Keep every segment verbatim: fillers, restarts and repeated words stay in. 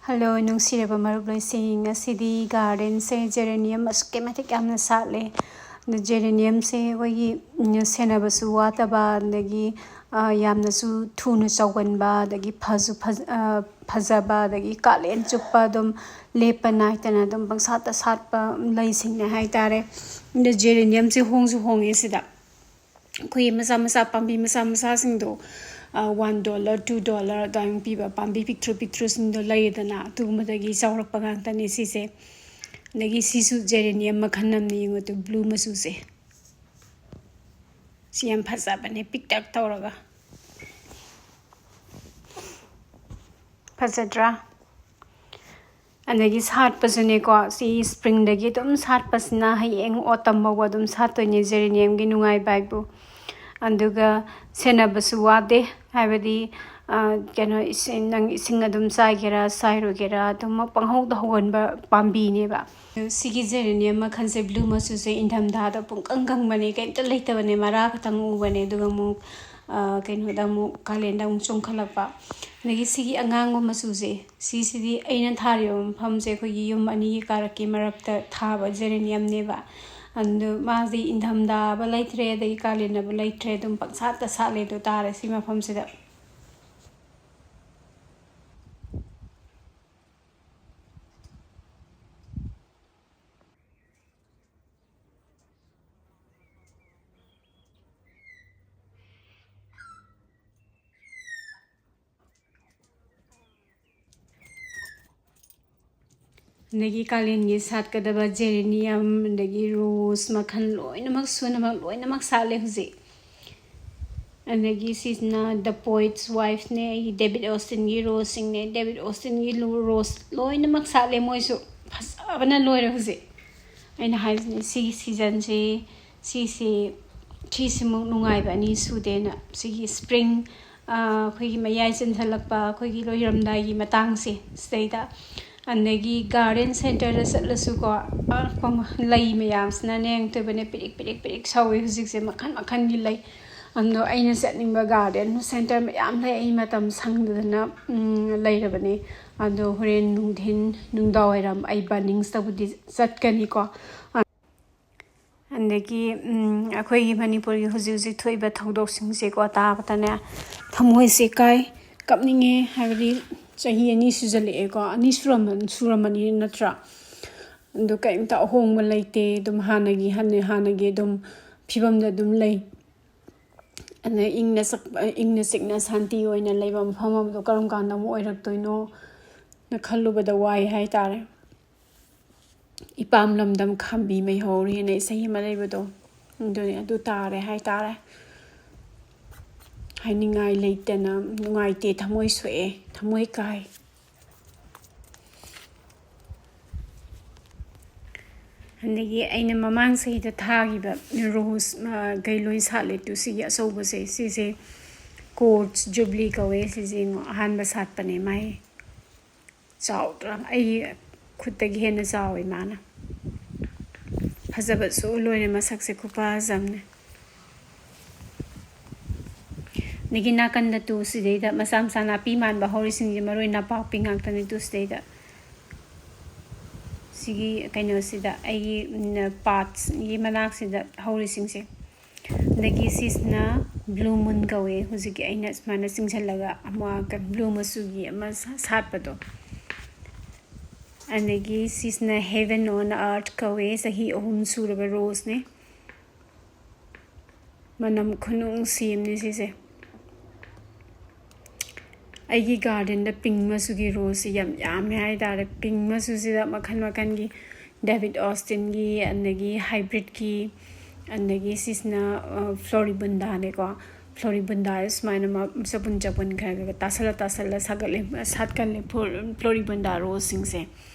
Hello, ꯅꯨꯡꯁꯤꯔꯕ ꯃꯔꯨꯞꯂꯣꯏꯁꯤꯡ, ꯉꯁꯤꯗꯤ ꯒꯥꯔꯗꯦꯟꯁꯦ ꯖꯦꯔꯦꯅꯤꯌꯝ ꯑꯁꯨꯛꯀꯤ ꯃꯇꯤꯛ ꯌꯥꯝꯅ ꯁꯥꯠꯂꯦ꯫ ꯑꯗꯣ ꯖꯦꯔꯦꯅꯤꯌꯝꯁꯦ ꯑꯩꯈꯣꯏꯒꯤ, ꯎꯝ, ꯁꯦꯟꯅꯕꯁꯨ ꯋꯥꯠꯇꯕ, ꯑꯗꯒꯤ, ꯑ, ꯌꯥꯝꯅꯁꯨ ꯊꯨꯅ ꯆꯥꯎꯒꯟꯕ, ꯑꯗꯒꯤ ꯐꯁꯨ ꯐꯖ-, ꯑ, ꯐꯖꯕ, ꯑꯗꯒꯤ ꯀꯥꯂꯦꯟ ꯆꯨꯞꯄ ꯑꯗꯨꯝ ꯂꯦꯞꯄ ꯅꯥꯏꯗꯅ ꯑꯗꯨꯝ ꯄꯪꯁꯥꯠꯇ ꯁꯥꯠꯄ ꯂꯩꯁꯤꯡꯅꯦ ꯍꯥꯏꯇꯥꯔꯦ꯫ ꯑꯗꯣ ꯖꯦꯔꯦꯅꯤꯌꯝꯁꯦ ꯍꯣꯡꯁꯨ ꯍꯣꯡꯉꯦ ꯁꯤꯗ꯫ ꯑꯩꯈꯣꯏꯒꯤ ꯃꯆꯥ ꯃꯆꯥ ꯄꯥꯝꯕꯤ ꯃꯆꯥ ꯃꯆꯥꯁꯤꯡꯗꯣ, ꯑ, one dollar, two dollar ꯑꯗꯨꯃꯥꯏꯅ ꯄꯤꯕ ꯄꯥꯝꯕꯤ ꯄꯤꯛꯇ꯭ꯔꯨ ꯄꯤꯛꯇ꯭ꯔꯨꯁꯤꯡꯗꯣ ꯂꯩꯔꯦꯗꯅ, ꯑꯗꯨꯒꯨꯝꯕꯗꯒꯤ ꯆꯥꯎꯔꯛꯄ ꯉꯥꯛꯇꯅꯦ ꯁꯤꯁꯦ꯫ ꯑꯗꯒꯤ ꯁꯤꯁꯨ ꯖꯦꯔꯦꯅꯤꯌꯝ ꯃꯈꯜ ꯑꯃꯅꯤ, ꯌꯦꯡꯉꯣ, ꯑꯗꯨ blue ꯃꯆꯨꯁꯦ꯫ ꯁꯤ ꯌꯥꯝ ꯐꯖꯕꯅꯦ, ꯄꯤꯛꯇꯛ ꯇꯧꯔꯒ꯫ ꯐꯖꯗ꯭ꯔꯥ? ꯑꯗꯒꯤ ꯁꯥꯠꯄꯁꯨꯅꯦꯀꯣ, ꯁꯤ springꯗꯒꯤ ꯑꯗꯨꯝ ꯁꯥꯠꯄꯁꯤꯅ ꯍꯌꯦꯡ autumn ꯐꯥꯎꯕ ꯑꯗꯨꯝ ꯁꯥꯠꯇꯣꯏꯅꯦ ꯖꯦꯔꯦꯅꯤꯌꯝꯒꯤ ꯅꯨꯡꯉꯥꯏꯕ ꯍꯥꯏꯕꯨ꯫ ꯑꯗꯨꯒ ꯁꯦꯟꯅꯕꯁꯨ ꯋꯥꯗꯦ, ꯍꯥꯏꯕꯗꯤ, ꯑ, ꯀꯩꯅꯣ, ꯏꯁꯤꯡ, ꯅꯪ ꯏꯁꯤꯡ ꯑꯗꯨꯝ ꯆꯥꯏꯒꯦꯔꯥ, ꯆꯥꯏꯔꯣꯏꯒꯦꯔꯥ, ꯑꯗꯨꯝ ꯄꯪꯍꯧꯗ ꯍꯧꯒꯟꯕ ꯄꯥꯝꯕꯤꯅꯦꯕ꯫ ꯁꯤꯒꯤ ꯖꯦꯔꯦꯅꯤꯌꯝ ꯃꯈꯜꯁꯦ blue ꯃꯆꯨꯁꯦ ꯏꯪꯊꯝꯊꯥꯗ ꯄꯨꯡꯀꯪ ꯀꯪꯕꯅꯦ, ꯀꯩꯝꯇ ꯂꯩꯇꯕꯅꯦ, ꯃꯔꯥ ꯈꯛꯇꯪ ꯎꯕꯅꯦ꯫ ꯑꯗꯨꯒ ꯑꯃꯨꯛ, ꯑ, ꯀꯩꯅꯣꯗ ꯑꯃꯨꯛ, ꯀꯥꯂꯦꯟꯗ ꯑꯃꯨꯛ ꯆꯣꯡꯈꯠꯂꯛꯄ꯫ ꯑꯗꯒꯤ ꯁꯤꯒꯤ ꯑꯉꯥꯡꯕ ꯃꯆꯨꯁꯦ, ꯁꯤꯁꯤꯗꯤ ꯑꯩꯅ ꯊꯥꯔꯤꯕ ꯃꯐꯝꯁꯦ ꯑꯩꯈꯣꯏꯒꯤ ꯌꯨꯝ ꯑꯅꯤꯒꯤ ꯀꯥꯔꯛꯀꯤ ꯃꯔꯛꯇ ꯊꯥꯕ ꯖꯦꯔꯦꯅꯤꯌꯝꯅꯦꯕ꯫ ꯑꯗꯨ ꯃꯥꯁꯤ ꯏꯪꯊꯝꯊꯥꯕ ꯂꯩꯇ꯭ꯔꯦ, ꯑꯗꯒꯤ ꯀꯥꯂꯦꯟꯗꯕ ꯂꯩꯇ꯭ꯔꯦ, ꯑꯗꯨꯝ ꯄꯪꯁꯥꯠꯇ ꯁꯥꯠꯂꯦ ꯑꯗꯨ ꯇꯥꯔꯦ ꯁꯤ ꯃꯐꯝꯁꯤꯗ꯫ ꯑꯗꯒꯤ ꯀꯥꯂꯦꯟꯒꯤ ꯁꯥꯠꯀꯗꯕ ꯖꯦꯔꯦꯅꯤꯌꯝ, ꯑꯗꯒꯤ ꯔꯣꯁ ꯃꯈꯜ ꯂꯣꯏꯅꯃꯛ ꯁꯨꯅꯃꯛ ꯂꯣꯏꯅꯃꯛ ꯁꯥꯠꯂꯦ ꯍꯧꯖꯤꯛ꯫ ꯑꯗꯒꯤ ꯁꯤꯁꯤꯅ The Poet's Wifeꯅꯦ, ꯑꯩꯒꯤ ꯗꯦꯕꯤꯠ ꯑꯣꯁꯇꯤꯟꯒꯤ ꯔꯣꯁꯁꯤꯡꯅꯦ꯫ ꯗꯦꯕꯤꯠ ꯑꯣꯁꯇꯤꯟꯒꯤ ꯂꯨ-, ꯔꯣꯁ ꯂꯣꯏꯅꯃꯛ ꯁꯥꯠꯂꯦ ꯃꯣꯏꯁꯨ꯫ ꯐꯖꯕꯅ ꯂꯣꯏꯔꯦ ꯍꯧꯖꯤꯛ꯫ ꯑꯩꯅ ꯍꯥꯏꯁꯤꯅꯦ, ꯁꯤꯒꯤ ꯁꯤꯖꯟꯁꯤ, ꯁꯤꯁꯤ, ꯁꯤꯁꯤꯃꯨꯛ ꯅꯨꯡꯉꯥꯏꯕ ꯑꯅꯤ ꯁꯨꯗꯦꯅ꯫ ꯁꯤꯒꯤ spring, ꯑ, ꯑꯩꯈꯣꯏꯒꯤ ꯃꯌꯥꯏ ꯆꯟꯁꯤꯜꯂꯛꯄ, ꯑꯩꯈꯣꯏꯒꯤ ꯂꯣꯏꯔꯝꯗꯥꯏꯒꯤ ꯃꯇꯥꯡꯁꯦ ꯁꯤꯗꯩꯗ꯫ ꯑꯗꯒꯤ garden centreꯗ ꯆꯠꯂꯁꯨꯀꯣ, ꯑ, ꯂꯩ ꯃꯌꯥꯝꯁꯤꯅꯅꯦ, ꯌꯦꯡꯉꯨꯇꯣꯏꯕꯅꯦ, ꯄꯤꯔꯤꯛ, ꯄꯤꯔꯤꯛ, ꯄꯤꯔꯤꯛ ꯁꯧꯋꯦ ꯍꯧꯖꯤꯛꯁꯦ, ꯃꯈꯜ ꯃꯈꯜꯒꯤ ꯂꯩ꯫ ꯑꯗꯣ ꯑꯩꯅ ꯆꯠꯅꯤꯡꯕ garden centre ꯃꯌꯥꯝ ꯂꯩ꯫ ꯑꯩ ꯃꯇꯝ ꯁꯪꯗꯗꯅ, ꯎꯝ, ꯂꯩꯔꯕꯅꯦ꯫ ꯑꯗꯣ ꯍꯣꯔꯦꯟ ꯅꯨꯡꯊꯤꯟ, ꯅꯨꯡꯗꯥꯡꯋꯥꯏꯔꯝ ꯑꯩ Bunnings ꯇꯕꯨꯗꯤ ꯆꯠꯀꯅꯤꯀꯣ꯫ ꯑꯗꯒꯤ, ꯎꯝ, ꯑꯩꯈꯣꯏꯒꯤ ꯃꯅꯤꯄꯨꯔꯒꯤ ꯍꯧꯖꯤꯛ ꯍꯧꯖꯤꯛ ꯊꯣꯛꯏꯕ ꯊꯧꯗꯣꯛꯁꯤꯡꯁꯦꯀꯣ, ꯇꯥꯕꯗꯅꯦ ꯊꯃꯣꯏꯁꯦ ꯀꯥꯏ, ꯀꯞꯅꯤꯡꯉꯦ꯫ ꯍꯥꯏꯕꯗꯤ ꯆꯍꯤ ꯑꯅꯤ ꯁꯨꯖꯜꯂꯛꯑꯦꯀꯣ, ꯑꯅꯤ ꯁꯨꯔꯝꯃ-, ꯁꯨꯔꯝꯃꯅꯤ ꯅꯠꯇ꯭ꯔꯥ? ꯑꯗꯨ ꯀꯔꯤꯝꯇ ꯑꯍꯣꯡꯕ ꯂꯩꯇꯦ꯫ ꯑꯗꯨꯝ ꯍꯥꯟꯅꯒꯤ, ꯍꯥꯟꯅ-, ꯍꯥꯟꯅꯒꯤ ꯑꯗꯨꯝ ꯐꯤꯕꯝꯗ ꯑꯗꯨꯝ ꯂꯩ꯫ ꯑꯗ ꯏꯪꯅ ꯆꯛ-, ꯏꯪꯅ ꯆꯤꯛꯅ ꯁꯥꯟꯇꯤ ꯑꯣꯏꯅ ꯂꯩꯕ ꯃꯐꯝ ꯑꯃꯗꯣ ꯀꯔꯝ ꯀꯥꯟꯗ ꯑꯃꯨꯛ ꯑꯣꯏꯔꯛꯇꯣꯏꯅꯣꯅ ꯈꯜꯂꯨꯕꯗ ꯋꯥꯏ ꯍꯥꯏꯇꯥꯔꯦ꯫ ꯏꯄꯥꯝ ꯂꯝꯗꯝ ꯈꯥꯝꯕꯤ ꯃꯩꯍꯧꯔꯦꯅ ꯏꯁꯩ ꯑꯃ ꯂꯩꯕꯗꯣ, ꯑꯗꯨꯅꯤ, ꯑꯗꯨ ꯇꯥꯔꯦ ꯍꯥꯏꯇꯥꯔꯦ꯫ ꯍꯥꯏꯅꯤꯡꯉꯥꯏ ꯂꯩꯇꯅ ꯅꯨꯡꯉꯥꯏꯇꯦ, ꯊꯃꯣꯏ ꯁꯣꯛꯑꯦ, ꯊꯃꯣꯏ ꯀꯥꯏ꯫ ꯑꯗꯒꯤ ꯑꯩꯅ ꯃꯃꯥꯡ ꯆꯍꯤꯗ ꯊꯥꯈꯤꯕ rose, ꯑ, ꯀꯩ ꯂꯣꯏ ꯁꯥꯠꯂꯦ ꯇꯨ, ꯁꯤꯒꯤ ꯑꯆꯧꯕꯁꯦ, ꯁꯤꯁꯦ Quartz Jubilee ꯀꯧꯋꯦ꯫ ꯁꯤꯁꯦ ꯌꯦꯡꯉꯣ, ꯑꯍꯥꯟꯕ ꯁꯥꯠꯄꯅꯦ ꯃꯥꯏ꯫ ꯆꯥꯎꯗ꯭ꯔꯥ? ꯑꯩ ꯈꯨꯠꯇꯒꯤ ꯍꯦꯟꯅ ꯆꯥꯎꯋꯦ ꯃꯥꯅ꯫ ꯐꯖꯕꯁꯨ ꯂꯣꯏꯔꯦ, ꯃꯁꯛꯁꯦ ꯈꯨꯐꯖ ꯑꯃꯅꯦ꯫ ꯑꯗꯒꯤ ꯅꯥꯀꯟꯗ ꯇꯨ, ꯁꯤꯗꯩꯗ ꯃꯆꯥ ꯃꯆꯥ ꯅꯥꯄꯤ ꯃꯥꯟꯕ ꯍꯧꯔꯤꯁꯤꯡꯁꯦ ꯃꯔꯣꯏ ꯅꯄꯥꯛꯄꯤ ꯉꯥꯛꯇꯅꯤ ꯇꯨ, ꯁꯤꯗꯩꯗ꯫ ꯁꯤꯒꯤ ꯀꯩꯅꯣꯁꯤꯗ, ꯑꯩꯒꯤ, ꯎꯝ, pathꯁꯤꯒꯤ ꯃꯅꯥꯛꯁꯤꯗ ꯍꯧꯔꯤꯁꯤꯡꯁꯦ꯫ ꯑꯗꯒꯤ ꯁꯤꯁꯤꯅ blue moon ꯀꯧꯋꯦ, ꯍꯧꯖꯤꯛꯀꯤ ꯑꯩꯅ ꯁꯨꯃꯥꯏꯅ ꯆꯤꯡꯁꯤꯜꯂꯒ ꯑꯃ ꯀ-, blue ꯃꯆꯨꯒꯤ ꯑꯃ ꯁꯥ-, ꯁꯥꯠꯄꯗꯣ꯫ ꯑꯗꯒꯤ ꯁꯤꯁꯤꯅ Heaven on Earth ꯀꯧꯋꯦ, ꯆꯍꯤ ꯑꯍꯨꯝ ꯁꯨꯔꯕ roseꯅꯦ꯫ ꯃꯅꯝ ꯈꯨꯅꯨꯡꯁꯤ ꯑꯃꯅꯤ ꯁꯤꯁꯦ꯫ ꯑꯩꯒꯤ gardenꯗ pink ꯃꯆꯨꯒꯤ roseꯁꯤ ꯌꯥꯝ ꯌꯥꯝꯃꯦ ꯍꯥꯏꯇꯥꯔꯦ꯫ Pink ꯃꯆꯨꯁꯤꯗ ꯃꯈꯜ ꯃꯈꯜꯒꯤ David Austinꯒꯤ, ꯑꯗꯒꯤ hybridꯀꯤ, ꯑꯗꯒꯤ ꯁꯤꯁꯤꯅ, ꯑ, Floribundaꯅꯦꯀꯣ꯫ Floribundaꯁꯦ ꯁꯨꯃꯥꯏꯅ ꯃ-, ꯆꯄꯨꯟ ꯆꯄꯨꯟ ꯈꯔ ꯈꯔ ꯇꯥꯁꯜꯂ ꯇꯥꯁꯜꯂ ꯁꯥꯒꯠꯂꯦ, ꯁꯥꯠꯀꯜꯂꯦ, Flor-, Floribunda roseꯁꯤꯡꯁꯦ꯫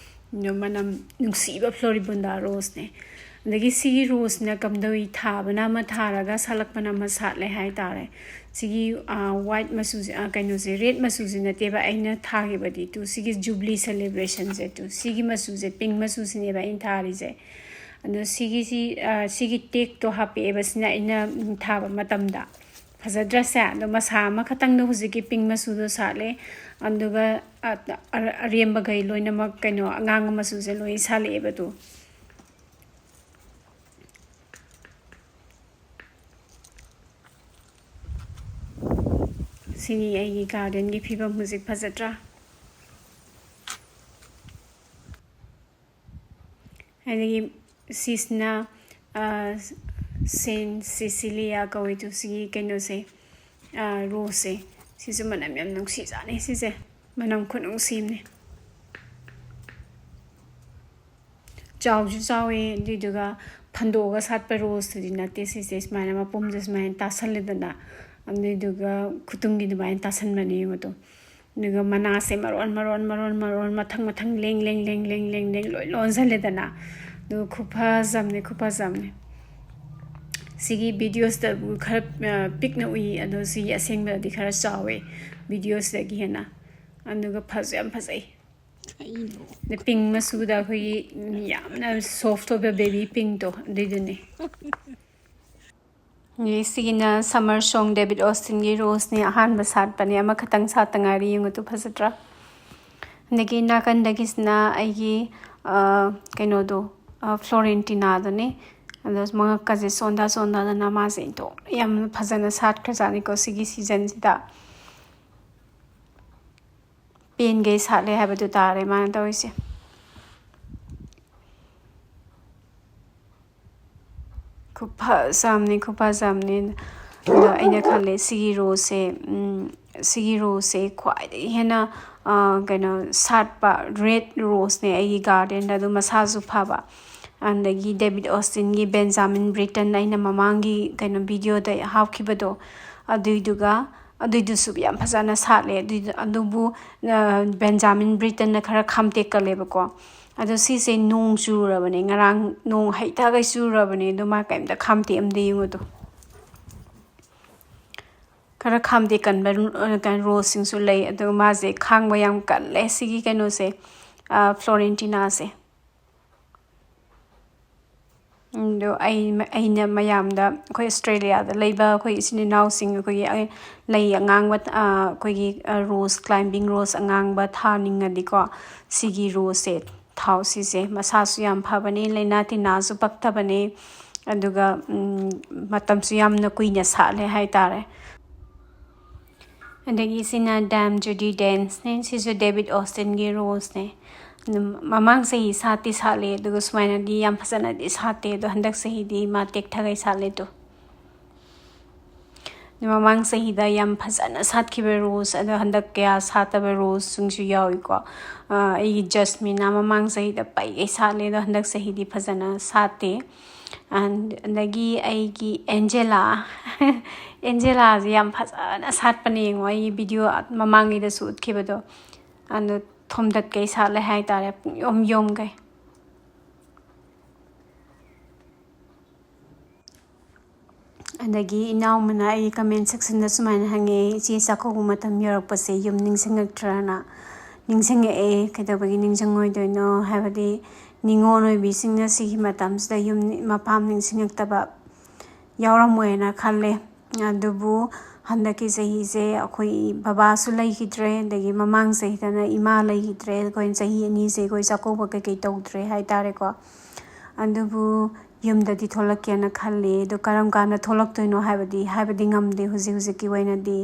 ꯑꯗꯣ ꯃꯅꯝ ꯅꯨꯡꯁꯤꯕ Floribunda roseꯅꯦ꯫ ꯑꯗꯒꯤ ꯁꯤꯒꯤ roseꯅ ꯀꯝꯗꯧꯏ, ꯊꯥꯕꯅ ꯑꯃ ꯊꯥꯔꯒ ꯁꯥꯠꯂꯛꯄꯅ ꯑꯃ ꯁꯥꯠꯂꯦ ꯍꯥꯏꯇꯥꯔꯦ꯫ ꯁꯤꯒꯤ, ꯑ, white ꯃꯆꯨꯁꯦ, ꯑ, ꯀꯩꯅꯣꯁꯦ, red ꯃꯆꯨꯁꯦ ꯅꯠꯇꯦꯕ ꯑꯩꯅ ꯊꯥꯈꯤꯕꯗꯤ꯫ ꯇꯨ, ꯁꯤꯒꯤ Jubilee celebrationꯁꯦ, ꯇꯨ, ꯁꯤꯒꯤ ꯃꯆꯨꯁꯦ, pink ꯃꯆꯨꯁꯤꯅꯦꯕ ꯑꯩꯅ ꯊꯥꯔꯤꯁꯦ꯫ ꯑꯗꯣ ꯁꯤꯒꯤꯁꯤ, ꯑ, ꯁꯤꯒꯤ tagꯇꯣ ꯍꯥꯞꯄꯛꯑꯦꯕ ꯁꯤꯅ ꯑꯩꯅ, ꯎꯝ, ꯊꯥꯕ ꯃꯇꯝꯗ꯫ ꯐꯖꯗ꯭ꯔꯁꯦ? ꯑꯗꯣ ꯃꯁꯥ ꯑꯃꯈꯛꯇꯪꯗ ꯍꯧꯖꯤꯛꯀꯤ pink ꯃꯆꯨꯗꯣ ꯁꯥꯠꯂꯦ꯫ ꯑꯗꯨꯒ ꯑ-, ꯑ-, ꯑꯔꯦꯝꯕꯈꯩ ꯂꯣꯏꯅꯃꯛ ꯀꯩꯅꯣ, ꯑꯉꯥꯡꯕ ꯃꯆꯨꯁꯦ ꯂꯣꯏ ꯁꯥꯠꯂꯛꯑꯦꯕ ꯑꯗꯣ꯫ ꯁꯤꯅꯤ ꯑꯩꯒꯤ gardenꯒꯤ ꯐꯤꯕꯝ ꯍꯧꯖꯤꯛ, ꯐꯖꯗ꯭ꯔꯥ? ꯑꯗꯒꯤ ꯁꯤꯁꯤꯅ, ꯑ, Saint Cecilia ꯀꯧꯏ꯫ ꯑꯗꯨ ꯁꯤꯒꯤ ꯀꯩꯅꯣꯁꯦ, ꯑ, roseꯁꯦ, ꯁꯤꯁꯨ ꯃꯅꯝ ꯌꯥꯝ ꯅꯨꯡꯁꯤꯖꯥꯠꯅꯤ꯫ ꯁꯤꯁꯦ ꯃꯅꯝ ꯈꯨꯅꯨꯡꯁꯤ ꯑꯃꯅꯤ꯫ ꯆꯥꯎꯁꯨ ꯆꯥꯎꯋꯦ, ꯑꯗꯨꯏꯗꯨꯒ ꯐꯟꯗꯣꯛꯑꯒ ꯁꯥꯠꯄ roseꯇꯨꯗꯤ ꯅꯠꯇꯦ꯫ ꯁꯤꯁꯦ ꯁꯨꯃꯥꯏꯅ ꯃꯄꯨꯝꯁꯦ ꯁꯨꯃꯥꯏꯅ ꯇꯥꯁꯜꯂꯦꯗꯅ, ꯑꯗꯨꯏꯗꯨꯒ ꯈꯨꯇꯨꯝꯒꯤ ꯑꯗꯨꯃꯥꯏꯅ ꯇꯥꯁꯟꯕꯅꯦ, ꯌꯦꯡꯉꯣ ꯑꯗꯣ꯫ ꯑꯗꯨꯒ ꯃꯅꯥꯁꯦ ꯃꯔꯣꯟ, ꯃꯔꯣꯟ, ꯃꯔꯣꯟ, ꯃꯔꯣꯟ, ꯃꯊꯪ, ꯃꯊꯪ, ꯂꯦꯡ, ꯂꯦꯡ, ꯂꯦꯡ, ꯂꯦꯡ, ꯂꯦꯡ, ꯂꯦꯡ, ꯂꯣꯏ ꯂꯣꯟꯁꯤꯜꯂꯦꯗꯅ꯫ ꯑꯗꯨꯒ ꯈꯨꯐꯖ ꯑꯃꯅꯤ, ꯈꯨꯐꯖ ꯑꯃꯅꯤ꯫ ꯁꯤꯒꯤ videoꯁꯤꯗꯕꯨ ꯈꯔ, ꯑ, ꯄꯤꯛꯅ ꯎꯏ, ꯑꯗꯣ ꯁꯤꯒꯤ ꯑꯁꯦꯡꯕꯗꯗꯤ ꯈꯔ ꯆꯥꯎꯋꯦ videoꯁꯤꯗꯒꯤ ꯍꯦꯟꯅ꯫ ꯑꯗꯨꯒ ꯐꯁꯨ ꯌꯥꯝ ꯐꯖꯩ꯫ ꯀꯩꯅꯣ? ꯑꯗ pink ꯃꯆꯨꯗ ꯑꯩꯈꯣꯏꯒꯤ ꯌꯥꯝꯅ soft ꯑꯣꯏꯕ baby pinkꯇꯣ, ꯑꯗꯨꯏꯗꯨꯅꯦ꯫ ꯑꯗꯒꯤ ꯁꯤꯒꯤꯅ Summer Song David Austinꯒꯤ roseꯅꯦ, ꯑꯍꯥꯟꯕ ꯁꯥꯠꯄꯅꯦ, ꯑꯃꯈꯛꯇꯪ ꯁꯥꯠꯇ ꯉꯥꯏꯔꯤ, ꯌꯦꯡꯉꯨ ꯇꯨ, ꯐꯖꯗ꯭ꯔꯥ? ꯑꯗꯒꯤ ꯅꯥꯀꯟꯗꯒꯤꯁꯤꯅ ꯑꯩꯒꯤ, ꯑ, ꯀꯩꯅꯣꯗꯣ, ꯑ, Florentinaꯗꯨꯅꯦ꯫ ꯑꯗꯣ ꯃꯉꯛꯀꯁꯦ ꯆꯣꯟꯊ ꯆꯣꯟꯊꯗꯅ ꯃꯥꯁꯦ ꯏꯟꯊꯣꯛꯅ ꯌꯥꯝ ꯐꯖꯅ ꯁꯥꯠꯈ꯭ꯔꯖꯥꯠꯅꯤꯀꯣ ꯁꯤꯒꯤ seasonꯁꯤꯗ꯫ ꯄꯦꯟꯒꯩ ꯁꯥꯠꯂꯦ ꯍꯥꯏꯕꯗꯨ ꯇꯥꯔꯦ ꯃꯥꯅ ꯇꯧꯔꯤꯁꯦ꯫ ꯈꯨꯐꯖ ꯑꯃꯅꯤ, ꯈꯨꯐꯖ ꯑꯃꯅꯤ꯫ ꯑꯗꯣ ꯑꯩꯅ ꯈꯜꯂꯦ, ꯁꯤꯒꯤ roseꯁꯦ, ꯎꯝ, ꯁꯤꯒꯤ roseꯁꯦ ꯈ꯭ꯋꯥꯏꯗꯒꯤ ꯍꯦꯟꯅ, ꯑ, ꯀꯩꯅꯣ, ꯁꯥꯠꯄ red roseꯅꯦ ꯑꯩꯒꯤ gardenꯗ, ꯑꯗꯨ ꯃꯁꯥꯁꯨ ꯐꯕ꯫ ꯑꯗꯒꯤ David Austinꯒꯤ Benjamin Britten, ꯑꯩꯅ ꯃꯃꯥꯡꯒꯤ ꯀꯩꯅꯣ videoꯗ ꯍꯥꯞꯈꯤꯕꯗꯣ, ꯑꯗꯨꯏꯗꯨꯒ, ꯑꯗꯨꯏꯗꯨꯁꯨ ꯌꯥꯝ ꯐꯖꯅ ꯁꯥꯠꯂꯦ꯫ ꯑꯗꯨꯏꯗꯨ, ꯑꯗꯨꯕꯨ, ꯑ, Benjamin Brittenꯅ ꯈꯔ ꯈꯥꯝꯇꯦꯛꯀꯜꯂꯦꯕꯀꯣ꯫ ꯑꯗꯣ ꯁꯤꯁꯦ ꯅꯣꯡ ꯆꯨꯔꯕꯅꯦ, ꯉꯔꯥꯡ ꯅꯣꯡ ꯍꯩꯇꯥꯈꯩ ꯆꯨꯔꯕꯅꯦ, ꯑꯗꯣ ꯃꯥ ꯀꯩꯝꯇ ꯈꯥꯝꯇꯦꯛꯑꯝꯗꯦ, ꯌꯦꯡꯉꯨ ꯑꯗꯣ꯫ ꯈꯔ ꯈꯥꯝꯗꯦꯛꯀꯟꯕ, ꯑ, ꯀꯩꯅꯣ, roseꯁꯤꯡꯁꯨ ꯂꯩ, ꯑꯗꯨꯒ ꯃꯥꯁꯦ ꯈꯥꯡꯕ ꯌꯥꯝ ꯀꯜꯂꯦ ꯁꯤꯒꯤ ꯀꯩꯅꯣꯁꯦ, ꯑ, Florentinaꯁꯦ꯫ ꯑꯗꯣ ꯑꯩ ꯑꯩꯅ ꯃꯌꯥꯝꯗ, ꯑꯩꯈꯣꯏ ꯑꯣꯁꯇ꯭ꯔꯦꯂꯤꯌꯥꯗ ꯂꯩꯕ ꯑꯩꯈꯣꯏ ꯏꯆꯤꯟ ꯏꯅꯥꯎꯁꯤꯡ, ꯑꯩꯈꯣꯏꯒꯤ ꯑꯩ ꯂꯩ ꯑꯉꯥꯡꯕ, ꯑꯩꯈꯣꯏꯒꯤ ꯔꯣꯁ, ꯀ꯭ꯂꯥꯏꯝꯕꯤꯡ ꯔꯣꯁ ꯑꯉꯥꯡꯕ ꯊꯥꯅꯤꯡꯉꯗꯤꯀꯣ, ꯁꯤꯒꯤ ꯔꯣꯁꯁꯦ ꯊꯥꯎ꯫ ꯁꯤꯁꯦ ꯃꯁꯥꯁꯨ ꯌꯥꯝ ꯐꯕꯅꯦ, ꯂꯥꯏꯅꯥ ꯇꯤꯟꯅꯥꯁꯨ ꯄꯛꯇꯕꯅꯦ, ꯑꯗꯨꯒ ꯃꯇꯝꯁꯨ ꯌꯥꯝꯅ ꯀꯨꯏꯅ ꯁꯥꯠꯂꯦ ꯍꯥꯏꯇꯥꯔꯦ꯫ ꯑꯗꯒꯤ ꯁꯤꯅ Dame Judi Denseꯅꯦ꯫ ꯁꯤꯁꯨ ꯗꯦꯕꯤꯠ ꯑꯣꯁꯇꯤꯟꯒꯤ ꯔꯣꯁꯅꯦ꯫ ꯑꯗꯨꯝ ꯃꯃꯥꯡ ꯆꯍꯤ ꯁꯥꯠꯇꯤ ꯁꯥꯠꯂꯦ, ꯑꯗꯨꯒ ꯁꯨꯃꯥꯏꯅꯗꯤ ꯌꯥꯝ ꯐꯖꯅꯗꯤ ꯁꯥꯠꯇꯦ, ꯑꯗꯣ ꯍꯟꯗꯛ ꯆꯍꯤꯗꯤ ꯃꯥ ꯇꯦꯛꯊꯒꯩ ꯁꯥꯠꯂꯦ꯫ ꯑꯗꯣ ꯑꯗꯣ ꯃꯃꯥꯡ ꯆꯍꯤꯗ ꯌꯥꯝ ꯐꯖꯅ ꯁꯥꯠꯈꯤꯕ ꯔꯣꯁ, ꯑꯗꯣ ꯍꯟꯗꯛ ꯀꯌꯥ ꯁꯥꯠꯇꯕ ꯔꯣꯁꯁꯤꯡꯁꯨ ꯌꯥꯎꯏꯀꯣ꯫ ꯑꯩꯒꯤ ꯖꯁꯃꯤꯟꯅ ꯃꯃꯥꯡ ꯆꯍꯤꯗ ꯄꯩꯒꯩ ꯁꯥꯠꯂꯦ, ꯑꯗꯣ ꯍꯟꯗꯛ ꯆꯍꯤꯗꯤ ꯐꯖꯅ ꯁꯥꯠꯇꯦ꯫ ꯑꯗꯒꯤ ꯑꯩꯒꯤ ꯑꯦꯟꯖꯦꯂꯥ, ꯑꯦꯟꯖꯦꯂꯥꯁꯦ ꯌꯥꯝ ꯐꯖꯅ ꯁꯥꯠꯄꯅꯦ꯫ ꯌꯦꯡꯉꯣ, ꯑꯩꯒꯤ ꯚꯤꯗꯤꯑꯣ ꯃꯃꯥꯡꯒꯤꯗꯁꯨ ꯎꯠꯈꯤꯕꯗꯣ, ꯑꯗꯣ ꯊꯣꯝꯗꯠꯀꯩ ꯁꯥꯠꯂꯦ ꯍꯥꯏꯇꯥꯔꯦ, ꯄꯨꯡꯌꯣꯝ ꯌꯣꯝꯒꯩ꯫ ꯑꯗꯒꯤ ꯏꯅꯥꯎ ꯑꯃꯅ ꯑꯩꯒꯤ comment sectionꯗ ꯁꯨꯃꯥꯏꯅ ꯍꯪꯉꯛꯑꯦ, "ꯏꯆꯦ, ꯆꯥꯛꯀꯧꯕ ꯃꯇꯝ ꯌꯧꯔꯛꯄꯁꯦ ꯌꯨꯝ ꯅꯤꯡꯁꯤꯡꯉꯛꯇ꯭ꯔꯥꯅ?" ꯅꯤꯡꯁꯤꯡꯉꯛꯑꯦ꯫ ꯀꯩꯗꯧꯕꯒꯤ ꯅꯤꯡꯁꯤꯡꯉꯣꯏꯗꯣꯏꯅꯣ? ꯍꯥꯏꯕꯗꯤ ꯅꯤꯉꯣꯜ ꯑꯣꯏꯕꯤꯁꯤꯡꯅ ꯁꯤꯒꯤ ꯃꯇꯝꯁꯤꯗ ꯌꯨꯝ, ꯃꯄꯥꯝ ꯅꯤꯡꯁꯤꯡꯉꯛꯇꯕ ꯌꯥꯎꯔꯝꯃꯣꯏꯅ ꯈꯜꯂꯦ꯫ ꯑꯗꯨꯕꯨ ꯍꯟꯗꯛꯀꯤ ꯆꯍꯤꯁꯦ ꯑꯩꯈꯣꯏ ꯕꯕꯥꯁꯨ ꯂꯩꯈꯤꯗ꯭ꯔꯦ, ꯑꯗꯒꯤ ꯃꯃꯥꯡ ꯆꯍꯤꯗꯅ ꯏꯃꯥ ꯂꯩꯈꯤꯗ꯭ꯔꯦ꯫ ꯑꯩꯈꯣꯏꯅ ꯆꯍꯤ ꯑꯅꯤꯁꯦ ꯑꯩꯈꯣꯏ ꯆꯥꯛꯀꯧꯕ ꯀꯩꯀꯩ ꯇꯧꯗ꯭ꯔꯦ ꯍꯥꯏꯇꯥꯔꯦꯀꯣ꯫ ꯑꯗꯨꯕꯨ ꯌꯨꯝꯗꯗꯤ ꯊꯣꯛꯂꯛꯀꯦꯅ ꯈꯜꯂꯤ꯫ ꯑꯗꯣ ꯀꯔꯝ ꯀꯥꯟꯗ ꯊꯣꯛꯂꯛꯇꯣꯏꯅꯣ ꯍꯥꯏꯕꯗꯤ, ꯍꯥꯏꯕꯗꯤ ꯉꯝꯗꯦ ꯍꯧꯖꯤꯛ ꯍꯧꯖꯤꯛꯀꯤ ꯑꯣꯏꯅꯗꯤ꯫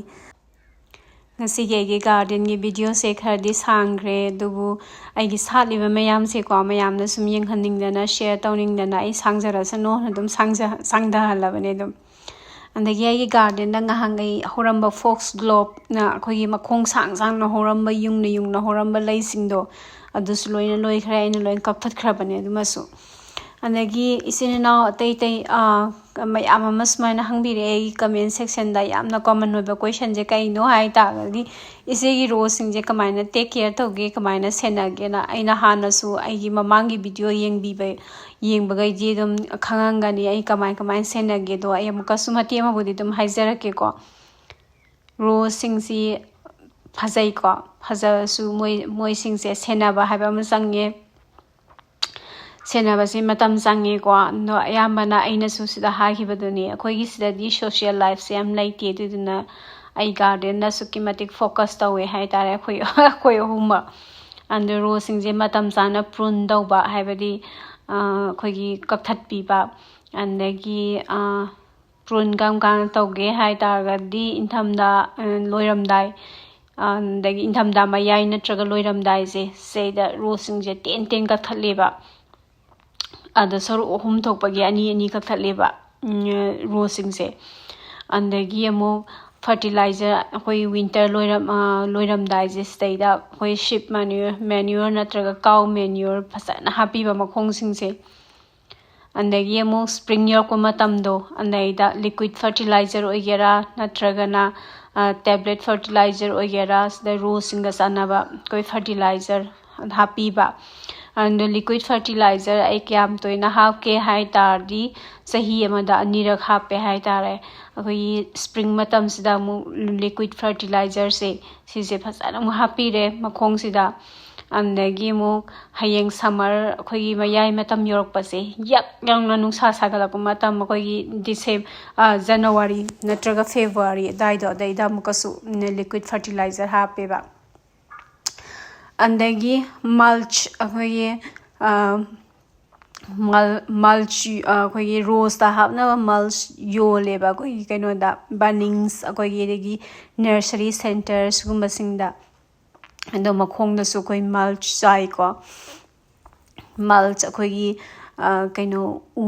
ꯉꯁꯤꯒꯤ ꯑꯩꯒꯤ gardenꯒꯤ videoꯁꯦ ꯈꯔꯗꯤ ꯁꯥꯡꯈ꯭ꯔꯦ, ꯑꯗꯨꯕꯨ ꯑꯩꯒꯤ ꯁꯥꯠꯂꯤꯕ ꯃꯌꯥꯝꯁꯦꯀꯣ, ꯃꯌꯥꯝꯅ ꯁꯨꯝ ꯌꯦꯡꯍꯟꯅꯤꯡꯗꯅ, share ꯇꯧꯅꯤꯡꯗꯅ ꯑꯩ ꯁꯥꯡꯖꯔꯁꯅꯨꯅ ꯑꯗꯨꯝ ꯁꯥꯡꯖ-, ꯁꯥꯡꯊꯍꯜꯂꯕꯅꯦ ꯑꯗꯨꯝ꯫ ꯑꯗꯒꯤ ꯑꯩꯒꯤ gardenꯗ ꯉꯍꯥꯟꯈꯩ ꯍꯧꯔꯝꯕ foxgloveꯅ ꯑꯩꯈꯣꯏꯒꯤ ꯃꯈꯣꯡ ꯁꯥꯡ ꯁꯥꯡꯅ ꯍꯧꯔꯝꯕ, ꯌꯨꯡꯅ ꯌꯨꯡꯅ ꯍꯧꯔꯝꯕ ꯂꯩꯁꯤꯡꯗꯣ, ꯑꯗꯨꯁꯨ ꯂꯣꯏꯅ ꯂꯣꯏꯈ꯭ꯔꯦ, ꯑꯩꯅ ꯂꯣꯏꯅ ꯀꯛꯊꯠꯈ꯭ꯔꯕꯅꯦ ꯑꯗꯨꯃꯁꯨ꯫ ꯑꯗꯒꯤ ꯏꯆꯤꯟ ꯏꯅꯥꯎ ꯑꯇꯩ ꯑꯇꯩ, ꯑꯥ, ꯃꯌꯥꯝ ꯑꯃ ꯁꯨꯃꯥꯏꯅ ꯍꯪꯕꯤꯔꯛꯑꯦ ꯑꯩꯒꯤ comment sectionꯗ꯫ ꯌꯥꯝꯅ common ꯑꯣꯏꯕ questionꯁꯦ ꯀꯩꯅꯣ ꯍꯥꯏ ꯇꯥꯔꯒꯗꯤ, ꯏꯆꯦꯒꯤ roseꯁꯤꯡꯁꯦ ꯀꯃꯥꯏꯅ take care ꯇꯧꯒꯦ, ꯀꯃꯥꯏꯅ ꯁꯦꯟꯅꯒꯦꯅ? ꯑꯩꯅ ꯍꯥꯟꯅꯁꯨ ꯑꯩꯒꯤ ꯃꯃꯥꯡꯒꯤ video ꯌꯦꯡꯕꯤꯕ, ꯌꯦꯡꯕꯈꯩꯗꯤ ꯑꯗꯨꯝ ꯈꯪꯉꯝꯒꯅꯤ ꯑꯩ ꯀꯃꯥꯏ ꯀꯃꯥꯏꯅ ꯁꯦꯟꯅꯒꯦꯗꯣ꯫ ꯑꯩ ꯑꯃꯨꯛꯀꯁꯨ ꯃꯇꯦꯛ ꯑꯃꯕꯨꯗꯤ ꯑꯗꯨꯝ ꯍꯥꯏꯖꯔꯛꯀꯦꯀꯣ꯫ Roseꯁꯤꯡꯁꯤ ꯐꯖꯩꯀꯣ, ꯐꯖꯔꯁꯨ ꯃꯣꯏ, ꯃꯣꯏꯁꯤꯡꯁꯦ ꯁꯦꯟꯅꯕ ꯍꯥꯏꯕ ꯑꯃ ꯆꯪꯉꯦ꯫ ꯁꯦꯟꯅꯕꯁꯦ ꯃꯇꯝ ꯆꯪꯉꯦꯀꯣ꯫ ꯑꯗꯣ ꯑꯌꯥꯝꯕꯅ ꯑꯩꯅꯁꯨ ꯁꯤꯗ ꯍꯥꯏꯈꯤꯕꯗꯨꯅꯤ, ꯑꯩꯈꯣꯏꯒꯤ ꯁꯤꯗꯗꯤ social lifeꯁꯦ ꯌꯥꯝ ꯂꯩꯇꯦ꯫ ꯑꯗꯨꯗꯨꯅ ꯑꯩ gardenꯗ ꯑꯁꯨꯛꯀꯤ ꯃꯇꯤꯛ focus ꯇꯧꯋꯦ ꯍꯥꯏꯇꯥꯔꯦ, ꯑꯩꯈꯣꯏ ꯑꯩꯈꯣꯏ ꯑꯍꯨꯝꯃꯛ꯫ ꯑꯗꯣ roseꯁꯤꯡꯁꯦ ꯃꯇꯝ ꯆꯥꯅ prune ꯇꯧꯕ, ꯍꯥꯏꯕꯗꯤ ꯑꯩꯈꯣꯏꯒꯤ ꯀꯛꯊꯠꯄꯤꯕ꯫ ꯑꯗꯒꯤ prune ꯀꯔꯝ ꯀꯥꯟꯗ ꯇꯧꯒꯦ ꯍꯥꯏ ꯇꯥꯔꯒꯗꯤ ꯏꯪꯊꯝꯊꯥ ꯂꯣꯏꯔꯝꯗꯥꯏ, ꯑꯗꯒꯤ ꯏꯪꯊꯝꯊꯥ ꯃꯌꯥꯏ ꯅꯠꯇ꯭ꯔꯒ ꯂꯣꯏꯔꯝꯗꯥꯏꯁꯦ, ꯁꯤꯗꯩꯗ roseꯁꯤꯡꯁꯦ ꯇꯦꯟ ꯇꯦꯟ ꯀꯛꯊꯠꯂꯦꯕ꯫ ꯑꯗ ꯁꯔꯨꯛ ꯑꯍꯨꯝ ꯊꯣꯛꯄꯒꯤ ꯑꯅꯤ ꯑꯅꯤ ꯀꯛꯊꯠꯂꯦꯕ roseꯁꯤꯡꯁꯦ꯫ ꯑꯗꯒꯤ ꯑꯃꯨꯛ fertilizer, ꯑꯩꯈꯣꯏ winter ꯂꯣꯏꯔꯝ ꯂꯣꯏꯔꯝꯗꯥꯏꯁꯦ, ꯁꯤꯗꯩꯗ ꯑꯩꯈꯣꯏ sheep manure manure ꯅꯠꯇ꯭ꯔꯒ cow manure ꯐꯖꯅ ꯍꯥꯞꯄꯤꯕ ꯃꯈꯣꯡꯁꯤꯡꯁꯦ꯫ ꯑꯗꯒꯤ ꯑꯃꯨꯛ spring ꯌꯧꯔꯛꯄ ꯃꯇꯝꯗꯣ, ꯑꯗꯩꯗ liquid fertilizer ꯑꯣꯏꯒꯦꯔꯥ ꯅꯠꯇ꯭ꯔꯒꯅ tablet fertilizer ꯑꯣꯏꯒꯦꯔꯥ, ꯁꯤꯗ roseꯁꯤꯡꯒ ꯆꯥꯟꯅꯕ ꯑꯩꯈꯣꯏ fertilizer ꯍꯥꯞꯄꯤꯕ꯫ ꯑꯗꯣ liquid fertilizer ꯑꯩ ꯀꯌꯥꯝ ꯇꯣꯏꯅ ꯍꯥꯞꯀꯦ ꯍꯥꯏ ꯇꯥꯔꯗꯤ, ꯆꯍꯤ ꯑꯃꯗ ꯑꯅꯤꯔꯛ ꯍꯥꯞꯄꯦ ꯍꯥꯏ ꯇꯥꯔꯦ꯫ ꯑꯩꯈꯣꯏꯒꯤ spring ꯃꯇꯝꯁꯤꯗ ꯑꯃꯨꯛ liquid fertilizerꯁꯦ, ꯁꯤꯁꯦ ꯐꯖꯅ ꯑꯃꯨꯛ ꯍꯥꯞꯄꯤꯔꯦ ꯃꯈꯣꯡꯁꯤꯗ꯫ ꯑꯗꯒꯤ ꯑꯃꯨꯛ ꯍꯌꯦꯡ summer, ꯑꯩꯈꯣꯏꯒꯤ ꯃꯌꯥꯏ ꯃꯇꯝ ꯌꯧꯔꯛꯄꯁꯦ, ꯌꯛ ꯌꯥꯝꯅ ꯅꯨꯡꯁꯥ ꯁꯥꯒꯠꯂꯛꯄ ꯃꯇꯝ, ꯑꯩꯈꯣꯏꯒꯤ Decem- January ꯅꯠꯇ꯭ꯔꯒ February ꯑꯗꯨꯋꯥꯏꯗꯣ, ꯑꯗꯩꯗ ꯑꯃꯨꯛꯀꯁꯨ liquid fertilizer ꯍꯥꯞꯄꯦꯕ꯫ ꯑꯗꯒꯤ mulch, ꯑꯩꯈꯣꯏꯒꯤ mulch, ꯑꯩꯈꯣꯏꯒꯤ roseꯇ ꯍꯥꯞꯅꯕ mulch ꯌꯣꯜꯂꯦꯕ ꯑꯩꯈꯣꯏꯒꯤ ꯀꯩꯅꯣꯗ, Bunnings, ꯑꯩꯈꯣꯏꯒꯤ ꯑꯗꯒꯤ nursery centre ꯁꯤꯒꯨꯝꯕꯁꯤꯡꯗ꯫ ꯑꯗꯣ ꯃꯈꯣꯡꯗꯁꯨ ꯑꯩꯈꯣꯏ mulch ꯆꯥꯏꯀꯣ꯫ Mulch ꯑꯩꯈꯣꯏꯒꯤ ꯀꯩꯅꯣ, ꯎ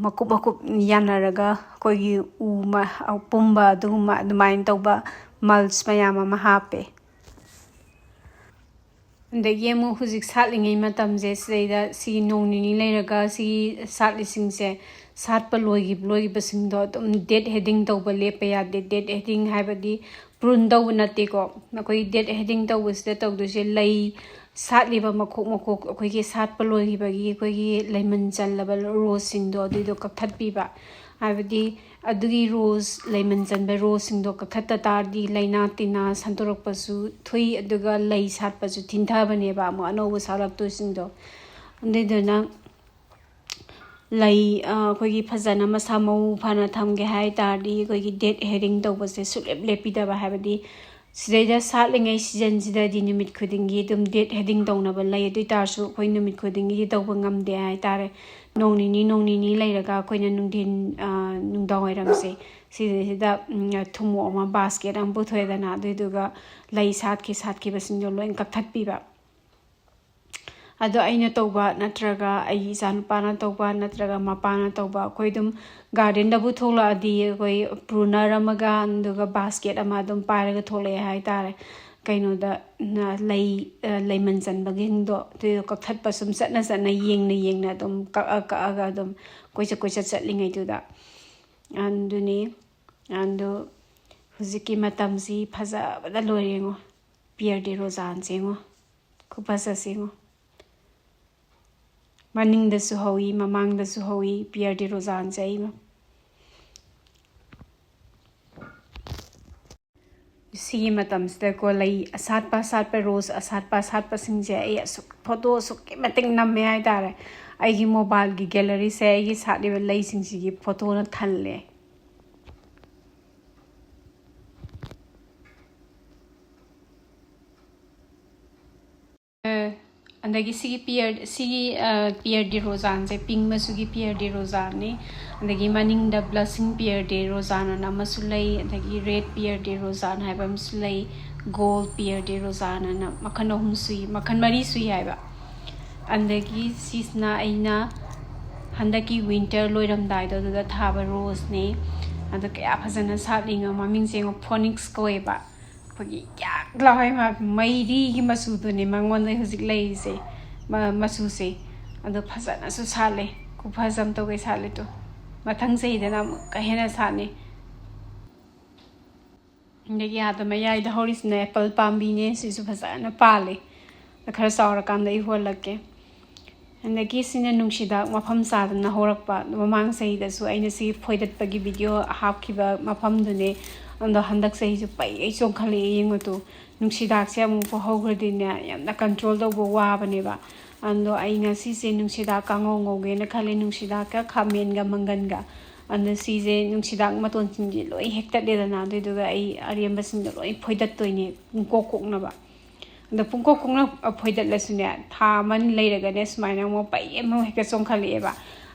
ꯃꯀꯨꯞ ꯃꯀꯨꯞ ꯌꯥꯟꯅꯔꯒ ꯑꯩꯈꯣꯏꯒꯤ ꯎ ꯑꯄꯨꯝꯕ ꯑꯗꯨꯒꯨꯝꯕ ꯑꯗꯨꯃꯥꯏꯅ ꯇꯧꯕ mulch ꯃꯌꯥꯝ ꯑꯃ ꯍꯥꯞꯄꯦ꯫ ꯑꯗꯒꯤ ꯑꯃꯨꯛ ꯍꯧꯖꯤꯛ ꯁꯥꯠꯂꯤꯉꯩ ꯃꯇꯝꯁꯦ, ꯁꯤꯗꯩꯗ ꯁꯤꯒꯤ ꯅꯣꯡ ꯅꯤꯅꯤ ꯂꯩꯔꯒ ꯁꯤꯒꯤ ꯁꯥꯠꯂꯤꯁꯤꯡꯁꯦ, ꯁꯥꯠꯄ ꯂꯣꯏꯈꯤꯕ ꯂꯣꯏꯈꯤꯕꯁꯤꯡꯗꯣ ꯑꯗꯨꯝ dead heading ꯇꯧꯕ ꯂꯦꯞꯄ ꯌꯥꯗꯦ꯫ Dead heading ꯍꯥꯏꯕꯗꯤ prune ꯇꯧꯕ ꯅꯠꯇꯦꯀꯣ꯫ ꯑꯩꯈꯣꯏꯒꯤ dead heading ꯇꯧꯕꯁꯤꯗ ꯇꯧꯗꯣꯏꯁꯦ, ꯂꯩ ꯁꯥꯠꯂꯤꯕ ꯃꯈꯣꯛ ꯃꯈꯣꯛ, ꯑꯩꯈꯣꯏꯒꯤ ꯁꯥꯠꯄ ꯂꯣꯏꯈꯤꯕꯒꯤ ꯑꯩꯈꯣꯏꯒꯤ ꯂꯩꯃꯟ ꯆꯜꯂꯕ roseꯁꯤꯡꯗꯣ, ꯑꯗꯨꯏꯗꯣ ꯀꯛꯊꯠꯄꯤꯕ꯫ ꯍꯥꯏꯕꯗꯤ ꯑꯗꯨꯒꯤ rose, ꯂꯩꯃꯟ ꯆꯟꯕ roseꯁꯤꯡꯗꯣ ꯀꯛꯊꯠꯇ ꯇꯥꯔꯗꯤ ꯂꯥꯏꯅꯥ ꯇꯤꯟꯅꯥ ꯁꯟꯗꯣꯔꯛꯄꯁꯨ ꯊꯨꯏ, ꯑꯗꯨꯒ ꯂꯩ ꯁꯥꯠꯄꯁꯨ ꯊꯤꯟꯊꯕꯅꯦꯕ, ꯑꯃꯨꯛ ꯑꯅꯧꯕ ꯁꯥꯠꯂꯛꯇꯣꯏꯁꯤꯡꯗꯣ꯫ ꯑꯗꯨꯏꯗꯨꯅ ꯂꯩ, ꯑ, ꯑꯩꯈꯣꯏꯒꯤ ꯐꯖꯅ ꯃꯁꯥ ꯃꯎ ꯐꯅ ꯊꯝꯒꯦ ꯍꯥꯏ ꯇꯥꯔꯗꯤ, ꯑꯩꯈꯣꯏꯒꯤ dead heading ꯇꯧꯕꯁꯦ ꯁꯨꯛꯂꯦꯞ ꯂꯦꯞꯄꯤꯗꯕ, ꯍꯥꯏꯕꯗꯤ ꯁꯤꯗꯩꯗ ꯁꯥꯠꯂꯤꯉꯩ seasonꯁꯤꯗꯗꯤ ꯅꯨꯃꯤꯠ ꯈꯨꯗꯤꯡꯒꯤ ꯑꯗꯨꯝ dead heading ꯇꯧꯅꯕ ꯂꯩ꯫ ꯑꯗꯨ ꯑꯣꯏ ꯇꯥꯔꯁꯨ ꯑꯩꯈꯣꯏ ꯅꯨꯃꯤꯠ ꯈꯨꯗꯤꯡꯒꯤꯗꯤ ꯇꯧꯕ ꯉꯝꯗꯦ ꯍꯥꯏ ꯇꯥꯔꯦ꯫ ꯅꯣꯡ ꯅꯤꯅꯤ, ꯅꯣꯡ ꯅꯤꯅꯤ ꯂꯩꯔꯒ ꯑꯩꯈꯣꯏꯅ ꯅꯨꯡꯊꯤꯟ, ꯑ, ꯅꯨꯡꯗꯥꯡ ꯋꯥꯏꯔꯝꯁꯦ ꯁꯤꯗꯩꯁꯤꯗ, ꯎꯝ, ꯊꯨꯝꯃꯣꯛ ꯑꯃ, basket ꯑꯃ ꯄꯨꯊꯣꯛꯑꯦꯗꯅ, ꯑꯗꯨꯏꯗꯨꯒ ꯂꯩ ꯁꯥꯠꯈꯤ ꯁꯥꯠꯈꯤꯕꯁꯤꯡꯗꯣ ꯂꯣꯏ ꯀꯛꯊꯠꯄꯤꯕ꯫ ꯑꯗꯣ ꯑꯩꯅ ꯇꯧꯕ ꯅꯠꯇ꯭ꯔꯒ ꯑꯩꯒꯤ ꯏꯆꯥꯅꯨꯄꯥꯅ ꯇꯧꯕ ꯅꯠꯇ꯭ꯔꯒ ꯃꯄꯥꯅ ꯇꯧꯕ, ꯑꯩꯈꯣꯏ ꯑꯗꯨꯝ gardenꯗꯕꯨ ꯊꯣꯛꯂꯛꯑꯗꯤ ꯑꯩꯈꯣꯏ pruner ꯑꯃꯒ ꯑꯗꯨꯒ basket ꯑꯃ ꯑꯗꯨꯝ ꯄꯥꯏꯔꯒ ꯊꯣꯛꯂꯛꯑꯦ ꯍꯥꯏꯇꯥꯔꯦ꯫ ꯀꯩꯅꯣꯗ, ꯅ-, ꯂꯩ, ꯑ, ꯂꯩꯃꯟ ꯆꯟꯕꯒꯤꯁꯤꯡꯗꯣ ꯑꯗꯨꯏꯗꯣ ꯀꯛꯊꯠꯄ ꯁꯨꯝ ꯆꯠꯅ ꯆꯠꯅ, ꯌꯦꯡꯅ ꯌꯦꯡꯅ ꯑꯗꯨꯝ ꯀꯛꯑ ꯀꯛꯑꯒ ꯑꯗꯨꯝ ꯀꯣꯏꯆꯠ ꯀꯣꯏꯆꯠ ꯆꯠꯂꯤꯉꯩꯗꯨꯗ꯫ ꯑꯗꯨꯅꯤ꯫ ꯑꯗꯨ ꯍꯧꯖꯤꯛꯀꯤ ꯃꯇꯝꯁꯤ ꯐꯖꯕꯗ ꯂꯣꯏꯔꯦꯉꯣ꯫ Pierre de Rozanꯁꯦ ꯌꯦꯡꯉꯣ꯫ ꯈꯨꯐꯖꯁꯦ ꯌꯦꯡꯉꯣ꯫ ꯃꯅꯤꯡꯗꯁꯨ ꯍꯧꯏ, ꯃꯃꯥꯡꯗꯁꯨ ꯍꯧꯏ, Pierre de Rozanꯁꯦ ꯑꯩ꯫ ꯁꯤꯒꯤ ꯃꯇꯝꯁꯤꯗꯀꯣ, ꯂꯩ ꯑꯁꯥꯠꯄ ꯑꯁꯥꯠꯄ, rose ꯑꯁꯥꯠꯄ ꯑꯁꯥꯠꯄꯁꯤꯡꯁꯦ ꯑꯩ ꯑꯁꯨꯛ, photo ꯑꯁꯨꯛꯀꯤ ꯃꯇꯤꯛ ꯅꯝꯃꯦ ꯍꯥꯏꯇꯥꯔꯦ꯫ ꯑꯩꯒꯤ mobileꯒꯤ galleryꯁꯦ ꯑꯩꯒꯤ ꯁꯥꯠꯂꯤꯕ ꯂꯩꯁꯤꯡꯁꯤꯒꯤ photoꯅ ꯊꯜꯂꯦ꯫ ꯑ, ꯑꯗꯒꯤ ꯁꯤꯒꯤ Pierre, ꯁꯤꯒꯤ, ꯑ, Pierre de Rozanꯁꯦ, pink ꯃꯆꯨꯒꯤ Pierre de Rozanꯅꯤ꯫ ꯑꯗꯒꯤ ꯃꯅꯤꯡꯗ blushing Pierre de Rozan ꯑꯅ ꯑꯃꯁꯨ ꯂꯩ, ꯑꯗꯒꯤ red Pierre de Rozan ꯍꯥꯏꯕ ꯑꯃꯁꯨ ꯂꯩ, gold Pierre de Rozan ꯑꯅ ꯃꯈꯜ ꯑꯍꯨꯝ ꯁꯨꯏ, ꯃꯈꯜ ꯃꯔꯤ ꯁꯨꯏ ꯍꯥꯏꯕ꯫ ꯑꯗꯒꯤ ꯁꯤꯁꯤꯅ ꯑꯩꯅ ꯍꯟꯗꯛꯀꯤ winter ꯂꯣꯏꯔꯝꯗꯥꯏꯗꯣ ꯑꯗꯨꯗ ꯊꯥꯕ roseꯅꯦ꯫ ꯑꯗꯣ ꯀꯌꯥ ꯐꯖꯅ ꯁꯥꯠꯂꯤꯅꯣ, ꯃꯃꯤꯡꯁꯦ ꯌꯦꯡꯉꯣ, Phoenix ꯀꯧꯋꯦꯕ꯫ ꯑꯩꯈꯣꯏꯒꯤ ꯌꯥꯛ ꯂꯥꯎꯋꯦ, ꯃꯥ ꯃꯩꯔꯤꯒꯤ ꯃꯆꯨꯗꯨꯅꯦ ꯃꯉꯣꯟꯗ ꯍꯧꯖꯤꯛ ꯂꯩꯔꯤꯁꯦ, ꯃ-, ꯃꯆꯨꯁꯦ꯫ ꯑꯗꯣ ꯐꯖꯅꯁꯨ ꯁꯥꯠꯂꯦ, ꯈꯨꯐꯖ ꯑꯃ ꯇꯧꯒꯩ ꯁꯥꯠꯂꯦ꯫ ꯇꯨ, ꯃꯊꯪ ꯆꯍꯤꯗꯅ ꯑꯃꯨꯛꯀ ꯍꯦꯟꯅ ꯁꯥꯠꯅꯤ꯫ ꯑꯗꯒꯤ ꯑꯥꯗ ꯃꯌꯥꯏꯗ ꯍꯧꯔꯤꯁꯤꯅ apple ꯄꯥꯝꯕꯤꯅꯦ, ꯁꯤꯁꯨ ꯐꯖꯅ ꯄꯥꯜꯂꯦ꯫ ꯈꯔ ꯆꯥꯎꯔꯀꯥꯟꯗ ꯑꯩ ꯍꯣꯜꯂꯛꯀꯦ꯫ ꯑꯗꯒꯤ ꯁꯤꯅ ꯅꯨꯡꯁꯤꯗꯥꯛ ꯃꯐꯝ ꯆꯥꯗꯅ ꯍꯧꯔꯛꯄ꯫ ꯃꯃꯥꯡ ꯆꯍꯤꯗꯁꯨ ꯑꯩꯅ ꯁꯤ ꯐꯣꯏꯗꯠꯄꯒꯤ video ꯍꯥꯞꯈꯤꯕ ꯃꯐꯝꯗꯨꯅꯦ꯫ ꯑꯗꯣ ꯍꯟꯗꯛ ꯆꯍꯤꯁꯨ ꯄꯩꯒꯩ ꯆꯣꯡꯈꯠꯂꯛꯑꯦ, ꯌꯦꯡꯉꯨ ꯇꯨ꯫ ꯅꯨꯡꯁꯤꯗꯥꯛꯁꯦ ꯑꯃꯨꯛ ꯍꯧꯈ꯭ꯔꯗꯤꯅꯦ, ꯌꯥꯝꯅ control ꯇꯧꯕ ꯋꯥꯕꯅꯦꯕ꯫ ꯑꯗꯣ ꯑꯩ ꯉꯁꯤꯁꯦ ꯅꯨꯡꯁꯤꯗꯥꯛ ꯀꯥꯡꯉꯧ ꯉꯧꯒꯦꯅ ꯈꯜꯂꯦ, ꯅꯨꯡꯁꯤꯗꯥꯛꯀ ꯈꯥꯃꯦꯟꯒ ꯃꯪꯒꯟꯒ꯫ ꯑꯗꯣ ꯁꯤꯁꯦ ꯅꯨꯡꯁꯤꯗꯥꯛ ꯃꯇꯣꯟꯁꯤꯡꯁꯦ ꯂꯣꯏ ꯍꯦꯛꯇꯠꯂꯦꯗꯅ, ꯑꯗꯨꯏꯗꯨꯒ ꯑꯩ ꯑꯔꯦꯝꯕꯁꯤꯡꯗꯣ ꯂꯣꯏ ꯐꯣꯏꯗꯠꯇꯣꯏꯅꯦ, ꯄꯨꯡꯀꯣꯛ ꯀꯣꯛꯅꯕ꯫ ꯑꯗꯣ ꯄꯨꯡꯀꯣꯛ ꯀꯣꯛꯅ ꯐꯣꯏꯗꯠꯂꯁꯨꯅꯦ, ꯊꯥ ꯑꯃ ꯂꯩꯔꯒꯅꯦ, ꯁꯨꯃꯥꯏꯅ ꯑꯃꯨꯛ ꯄꯩ ꯑꯃ ꯍꯦꯛꯇ ꯆꯣꯡꯈꯠꯂꯛꯑꯦꯕ꯫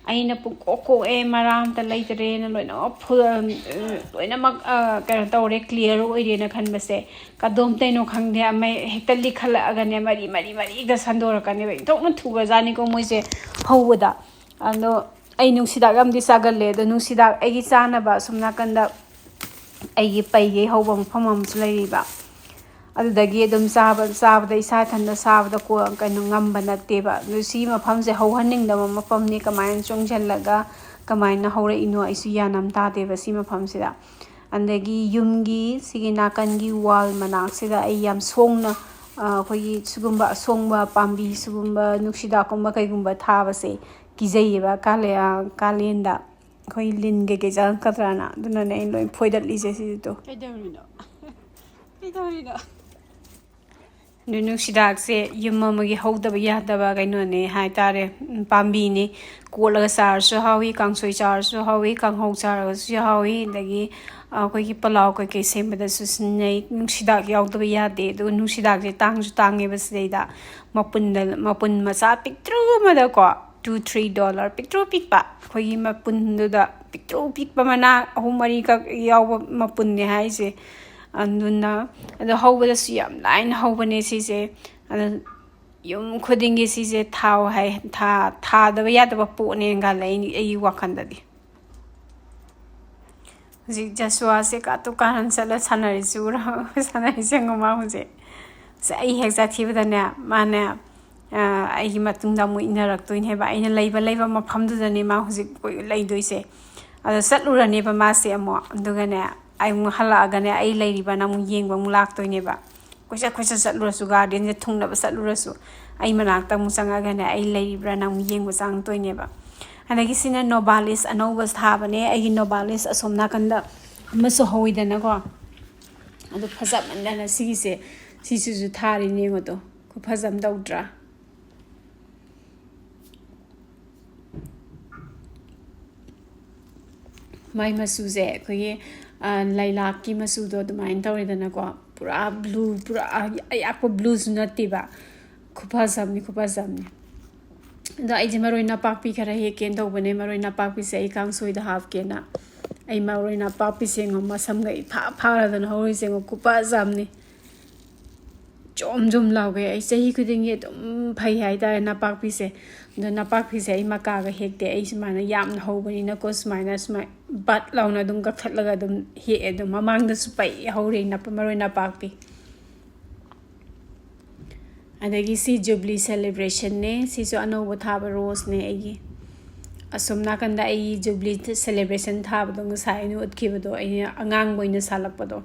ꯑꯩꯅ ꯄꯨꯡꯀꯣꯛ ꯀꯣꯛꯑꯦ, ꯃꯔꯥ ꯑꯝꯇ ꯂꯩꯇ꯭ꯔꯦꯅ ꯂꯣꯏꯅꯃꯛ ꯐꯨ-, ꯂꯣꯏꯅꯃꯛ, ꯑ, ꯀꯩꯅꯣ ꯇꯧꯔꯦ, clear ꯑꯣꯏꯔꯦꯅ ꯈꯟꯕꯁꯦ, ꯀꯗꯣꯝꯇꯩꯅꯣ ꯈꯪꯗꯦ, ꯑꯃ ꯍꯦꯛꯇ ꯂꯤꯈꯠꯂꯛꯑꯒꯅꯦ, ꯃꯔꯤ ꯃꯔꯤ ꯃꯔꯤꯒ ꯁꯟꯗꯣꯔꯛꯀꯅꯦꯕ꯫ ꯏꯟꯊꯣꯛꯅ ꯊꯨꯒ꯭ꯔꯖꯥꯠꯅꯤꯀꯣ ꯃꯣꯏꯁꯦ ꯍꯧꯕꯗ꯫ ꯑꯗꯣ ꯑꯩ ꯅꯨꯡꯁꯤꯗꯥꯛ ꯌꯥꯝꯗꯤ ꯆꯥꯒꯜꯂꯦ꯫ ꯑꯗꯣ ꯅꯨꯡꯁꯤꯗꯥꯛ ꯑꯩꯒꯤ ꯆꯥꯅꯕ ꯑꯁꯨꯝ ꯅꯥꯀꯟꯗ ꯑꯩꯒꯤ ꯄꯩꯒꯩ ꯍꯧꯕ ꯃꯐꯝ ꯑꯃꯁꯨ ꯂꯩꯔꯤꯕ꯫ ꯑꯗꯨꯗꯒꯤ ꯑꯗꯨꯝ ꯆꯥꯕ, ꯆꯥꯕꯗ ꯏꯁꯥ ꯏꯊꯟꯇ ꯆꯥꯕꯗ ꯀꯣ-, ꯀꯩꯅꯣ, ꯉꯝꯕ ꯅꯠꯇꯦꯕ꯫ ꯑꯗꯨ ꯁꯤ ꯃꯐꯝꯁꯦ ꯍꯧꯍꯟꯅꯤꯡꯗꯕ ꯃꯐꯝꯅꯤ꯫ ꯀꯃꯥꯏꯅ ꯆꯣꯡꯁꯤꯜꯂꯒ ꯀꯃꯥꯏꯅ ꯍꯧꯔꯛꯏꯅꯣ ꯑꯩꯁꯨ ꯒ꯭ꯌꯥꯟ ꯑꯃ ꯇꯥꯗꯦꯕ ꯁꯤ ꯃꯐꯝꯁꯤꯗ꯫ ꯑꯗꯒꯤ ꯌꯨꯝꯒꯤ ꯁꯤꯒꯤ ꯅꯥꯀꯟꯒꯤ wall ꯃꯅꯥꯛꯁꯤꯗ ꯑꯩ ꯌꯥꯝ ꯁꯣꯡꯅ, ꯑ, ꯑꯩꯈꯣꯏꯒꯤ ꯁꯤꯒꯨꯝꯕ ꯑꯁꯣꯡꯕ ꯄꯥꯝꯕꯤ, ꯁꯤꯒꯨꯝꯕ ꯅꯨꯡꯁꯤꯗꯥꯛꯀꯨꯝꯕ ꯀꯩꯒꯨꯝꯕ ꯊꯥꯕꯁꯦ ꯀꯤꯖꯩꯌꯦꯕ, ꯀꯥꯂꯦ-, ꯑ, ꯀꯥꯂꯦꯟꯗ ꯑꯩꯈꯣꯏ ꯂꯤꯟ ꯀꯩꯀꯩ ꯆꯪꯉꯛꯀꯗ꯭ꯔꯥꯅ꯫ ꯑꯗꯨꯅꯅꯦ ꯑꯩꯅ ꯂꯣꯏ ꯐꯣꯏꯗꯠꯂꯤꯁꯦ ꯁꯤꯗꯣ꯫ ꯀꯩꯗꯧꯔꯤꯅꯣ? ꯀꯩꯗꯧꯔꯤꯅꯣ? ꯑꯗꯨ ꯅꯨꯡꯁꯤꯗꯥꯛꯁꯦ ꯌꯨꯝ ꯑꯃꯒꯤ ꯍꯧꯗꯕ ꯌꯥꯗꯕ ꯀꯩꯅꯣꯅꯦ ꯍꯥꯏꯇꯥꯔꯦ, ꯎꯝ, ꯄꯥꯝꯕꯤꯅꯦ꯫ ꯀꯣꯠꯂꯒ ꯆꯥꯔꯁꯨ ꯍꯥꯎꯏ, ꯀꯥꯡꯁꯣꯏ ꯆꯥꯔꯁꯨ ꯍꯥꯎꯏ, ꯀꯥꯡꯍꯧ ꯆꯥꯔꯒꯁꯨ ꯍꯥꯎꯏ, ꯑꯗꯒꯤ ꯑꯩꯈꯣꯏꯒꯤ ꯄꯂꯥꯎ ꯀꯩꯀꯩ ꯁꯦꯝꯕꯗꯁꯨ ꯁꯤꯖꯤꯟꯅꯩ꯫ ꯅꯨꯡꯁꯤꯗꯥꯛ ꯌꯥꯎꯗꯕ ꯌꯥꯗꯦ꯫ ꯑꯗꯨꯒ ꯅꯨꯡꯁꯤꯗꯥꯛꯁꯦ ꯇꯥꯡꯁꯨ ꯇꯥꯡꯉꯦꯕ ꯁꯤꯗꯩꯗ꯫ ꯃꯄꯨꯟꯗ, ꯃꯄꯨꯟ ꯃꯆꯥ ꯄꯤꯛꯇ꯭ꯔꯨ ꯑꯃꯗꯀꯣ, two three dollar, ꯄꯤꯛꯇ꯭ꯔꯨ ꯄꯤꯛꯄ, ꯑꯩꯈꯣꯏꯒꯤ ꯃꯄꯨꯟꯗꯨꯗ ꯄꯤꯛꯇ꯭ꯔꯨ ꯄꯤꯛꯄ ꯃꯅꯥ ꯑꯍꯨꯝ ꯃꯔꯤꯈꯛ ꯌꯥꯎꯕ ꯃꯄꯨꯟꯅꯦ ꯍꯥꯏꯁꯦ꯫ ꯑꯗꯨꯅ, ꯑꯗꯣ ꯍꯧꯕꯗꯁꯨ ꯌꯥꯝ ꯂꯥꯏꯅ ꯍꯧꯕꯅꯦ ꯁꯤꯁꯦ꯫ ꯑꯗꯣ ꯌꯨꯝ ꯈꯨꯗꯤꯡꯒꯤ ꯁꯤꯁꯦ ꯊꯥꯎ ꯍꯥꯏ, ꯊꯥ-, ꯊꯥꯗꯕ ꯌꯥꯗꯕ ꯄꯣꯠꯅꯦꯅ ꯈꯜꯂꯦ ꯑꯩ, ꯑꯩꯒꯤ ꯋꯥꯈꯜꯗꯗꯤ꯫ ꯍꯧꯖꯤꯛ ꯖꯁꯨꯋꯥꯁꯦ ꯀꯥꯇꯨ ꯀꯥꯔꯟ ꯆꯠꯂ ꯁꯥꯟꯅꯔꯤꯁꯤ ꯎꯔ-, ꯁꯥꯟꯅꯔꯤꯁꯦ ꯌꯦꯡꯉꯣ ꯃꯥ ꯍꯧꯖꯤꯛ꯫ ꯑꯁ, ꯑꯩ ꯍꯦꯛ ꯆꯠꯈꯤꯕꯗꯅꯦ, ꯃꯥꯅꯦ, ꯑ, ꯑꯩꯒꯤ ꯃꯇꯨꯡꯗ ꯑꯃꯨꯛ ꯏꯟꯅꯔꯛꯇꯣꯏꯅꯦꯕ꯫ ꯑꯩꯅ ꯂꯩꯕ, ꯂꯩꯕ ꯃꯐꯝꯗꯨꯗꯅꯦ ꯃꯥ ꯍꯧꯖꯤꯛ ꯀꯣꯏ-, ꯂꯩꯗꯣꯏꯁꯦ꯫ ꯑꯗꯣ ꯆꯠꯂꯨꯔꯅꯦꯕ ꯃꯥꯁꯦ ꯑꯃꯨꯛ꯫ ꯑꯗꯨꯒꯅꯦ, ꯑꯩ ꯑꯃꯨꯛ ꯍꯜꯂꯛꯑꯒꯅꯦ, ꯑꯩ ꯂꯩꯔꯤꯕ꯭ꯔꯥꯅ ꯑꯃꯨꯛ ꯌꯦꯡꯕ ꯑꯃꯨꯛ ꯂꯥꯛꯇꯣꯏꯅꯦꯕ꯫ ꯀꯣꯏꯆꯠ ꯀꯣꯏꯆꯠ ꯆꯠꯂꯨꯔꯁꯨ, gardenꯁꯦ ꯊꯨꯡꯅꯕ ꯆꯠꯂꯨꯔꯁꯨ, ꯑꯩ ꯃꯅꯥꯛꯇ ꯑꯃꯨꯛ ꯆꯪꯉꯒꯅꯦ, ꯑꯩ ꯂꯩꯔꯤꯕ꯭ꯔꯥꯅ ꯑꯃꯨꯛ ꯌꯦꯡꯕ ꯆꯪꯉꯛꯇꯣꯏꯅꯦꯕ꯫ ꯑꯗꯒꯤ ꯁꯤꯅ Novalis ꯑꯅꯧꯕ ꯊꯥꯕꯅꯦ꯫ ꯑꯩꯒꯤ Novalis ꯑꯁꯣꯝ ꯅꯥꯀꯟꯗ ꯑꯃꯁꯨ ꯍꯧꯋꯤꯗꯅꯀꯣ꯫ ꯑꯗꯨ ꯐꯖꯃꯟꯗꯅ ꯁꯤꯒꯤꯁꯦ, ꯁꯤꯁꯤꯁꯨ ꯊꯥꯔꯤꯅꯦ ꯌꯦꯡꯉꯣ ꯇꯣ꯫ ꯈꯨꯐꯖ ꯑꯃ ꯇꯧꯗ꯭ꯔꯥ? ꯃꯥꯏ ꯃꯆꯨꯁꯦ ꯑꯩꯈꯣꯏꯒꯤ, ꯑ, ꯂꯩꯂꯥꯛꯀꯤ ꯃꯆꯨꯗꯣ ꯑꯗꯨꯃꯥꯏꯅ ꯇꯧꯔꯦꯗꯅꯀꯣ꯫ ꯄꯨꯔꯥ blue, ꯄꯨꯔꯥ ꯑꯌꯥꯛꯄ blueꯁꯨ ꯅꯠꯇꯦꯕ꯫ ꯈꯨꯐꯖꯕꯅꯤ, ꯈꯨꯐꯖꯕꯅꯤ꯫ ꯑꯗꯣ ꯑꯩꯁꯦ ꯃꯔꯣꯏ ꯅꯄꯥꯛꯄꯤ ꯈꯔ ꯍꯦꯛꯀꯦꯅ ꯇꯧꯕꯅꯦ꯫ ꯃꯔꯣꯏ ꯅꯄꯥꯛꯄꯤꯁꯦ ꯑꯩ ꯀꯥꯡꯁꯣꯏꯗ ꯍꯥꯞꯀꯦꯅ꯫ ꯑꯩ ꯃꯔꯣꯏ ꯅꯄꯥꯛꯄꯤꯁꯦ ꯌꯦꯡꯉꯣ, ꯃꯁꯝꯒ ꯏꯐꯥ ꯐꯥꯔꯗꯅ ꯍꯧꯔꯤꯁꯦ ꯌꯦꯡꯉꯣ, ꯈꯨꯐꯖꯕꯅꯤ꯫ ꯖꯣꯝ ꯖꯣꯝ ꯂꯥꯎꯒꯩ꯫ ꯑꯩ ꯆꯍꯤ ꯈꯨꯗꯤꯡꯒꯤ ꯑꯗꯨꯝ ꯐꯩ ꯍꯥꯏꯇꯥꯔꯦ ꯅꯄꯥꯛꯄꯤꯁꯦ꯫ ꯑꯗꯣ ꯅꯄꯥꯛꯄꯤꯁꯦ ꯑꯩ ꯃꯀꯥꯒ ꯍꯦꯛꯇꯦ꯫ ꯑꯩ ꯁꯨꯃꯥꯏꯅ ꯌꯥꯝꯅ ꯍꯧꯕꯅꯤꯅꯀꯣ, ꯁꯨꯃꯥꯏꯅ, ꯁꯨꯃꯥꯏꯅ ꯕꯠ ꯂꯥꯎꯅ ꯑꯗꯨꯝ ꯀꯛꯊꯠꯂꯒ ꯑꯗꯨꯝ ꯍꯦꯛꯑꯦ꯫ ꯑꯗꯨꯝ ꯃꯃꯥꯡꯗꯁꯨ ꯄꯩ ꯍꯧꯔꯦ ꯅꯞ-, ꯃꯔꯣꯏ ꯅꯄꯥꯛꯄꯤ꯫ ꯑꯗꯒꯤ ꯁꯤ Jubilee celebrationꯅꯦ꯫ ꯁꯤꯁꯨ ꯑꯅꯧꯕ ꯊꯥꯕ roseꯅꯦ ꯑꯩꯒꯤ꯫ ꯑꯁꯣꯝ ꯅꯥꯀꯟꯗ ꯑꯩ Jubilee celebration ꯊꯥꯕꯗꯣ, ꯉꯁꯥꯏ ꯑꯩꯅ ꯎꯠꯈꯤꯕꯗꯣ, ꯑꯩꯅ ꯑꯉꯥꯡꯕ ꯑꯣꯏꯅ ꯁꯥꯠꯂꯛꯄꯗꯣ,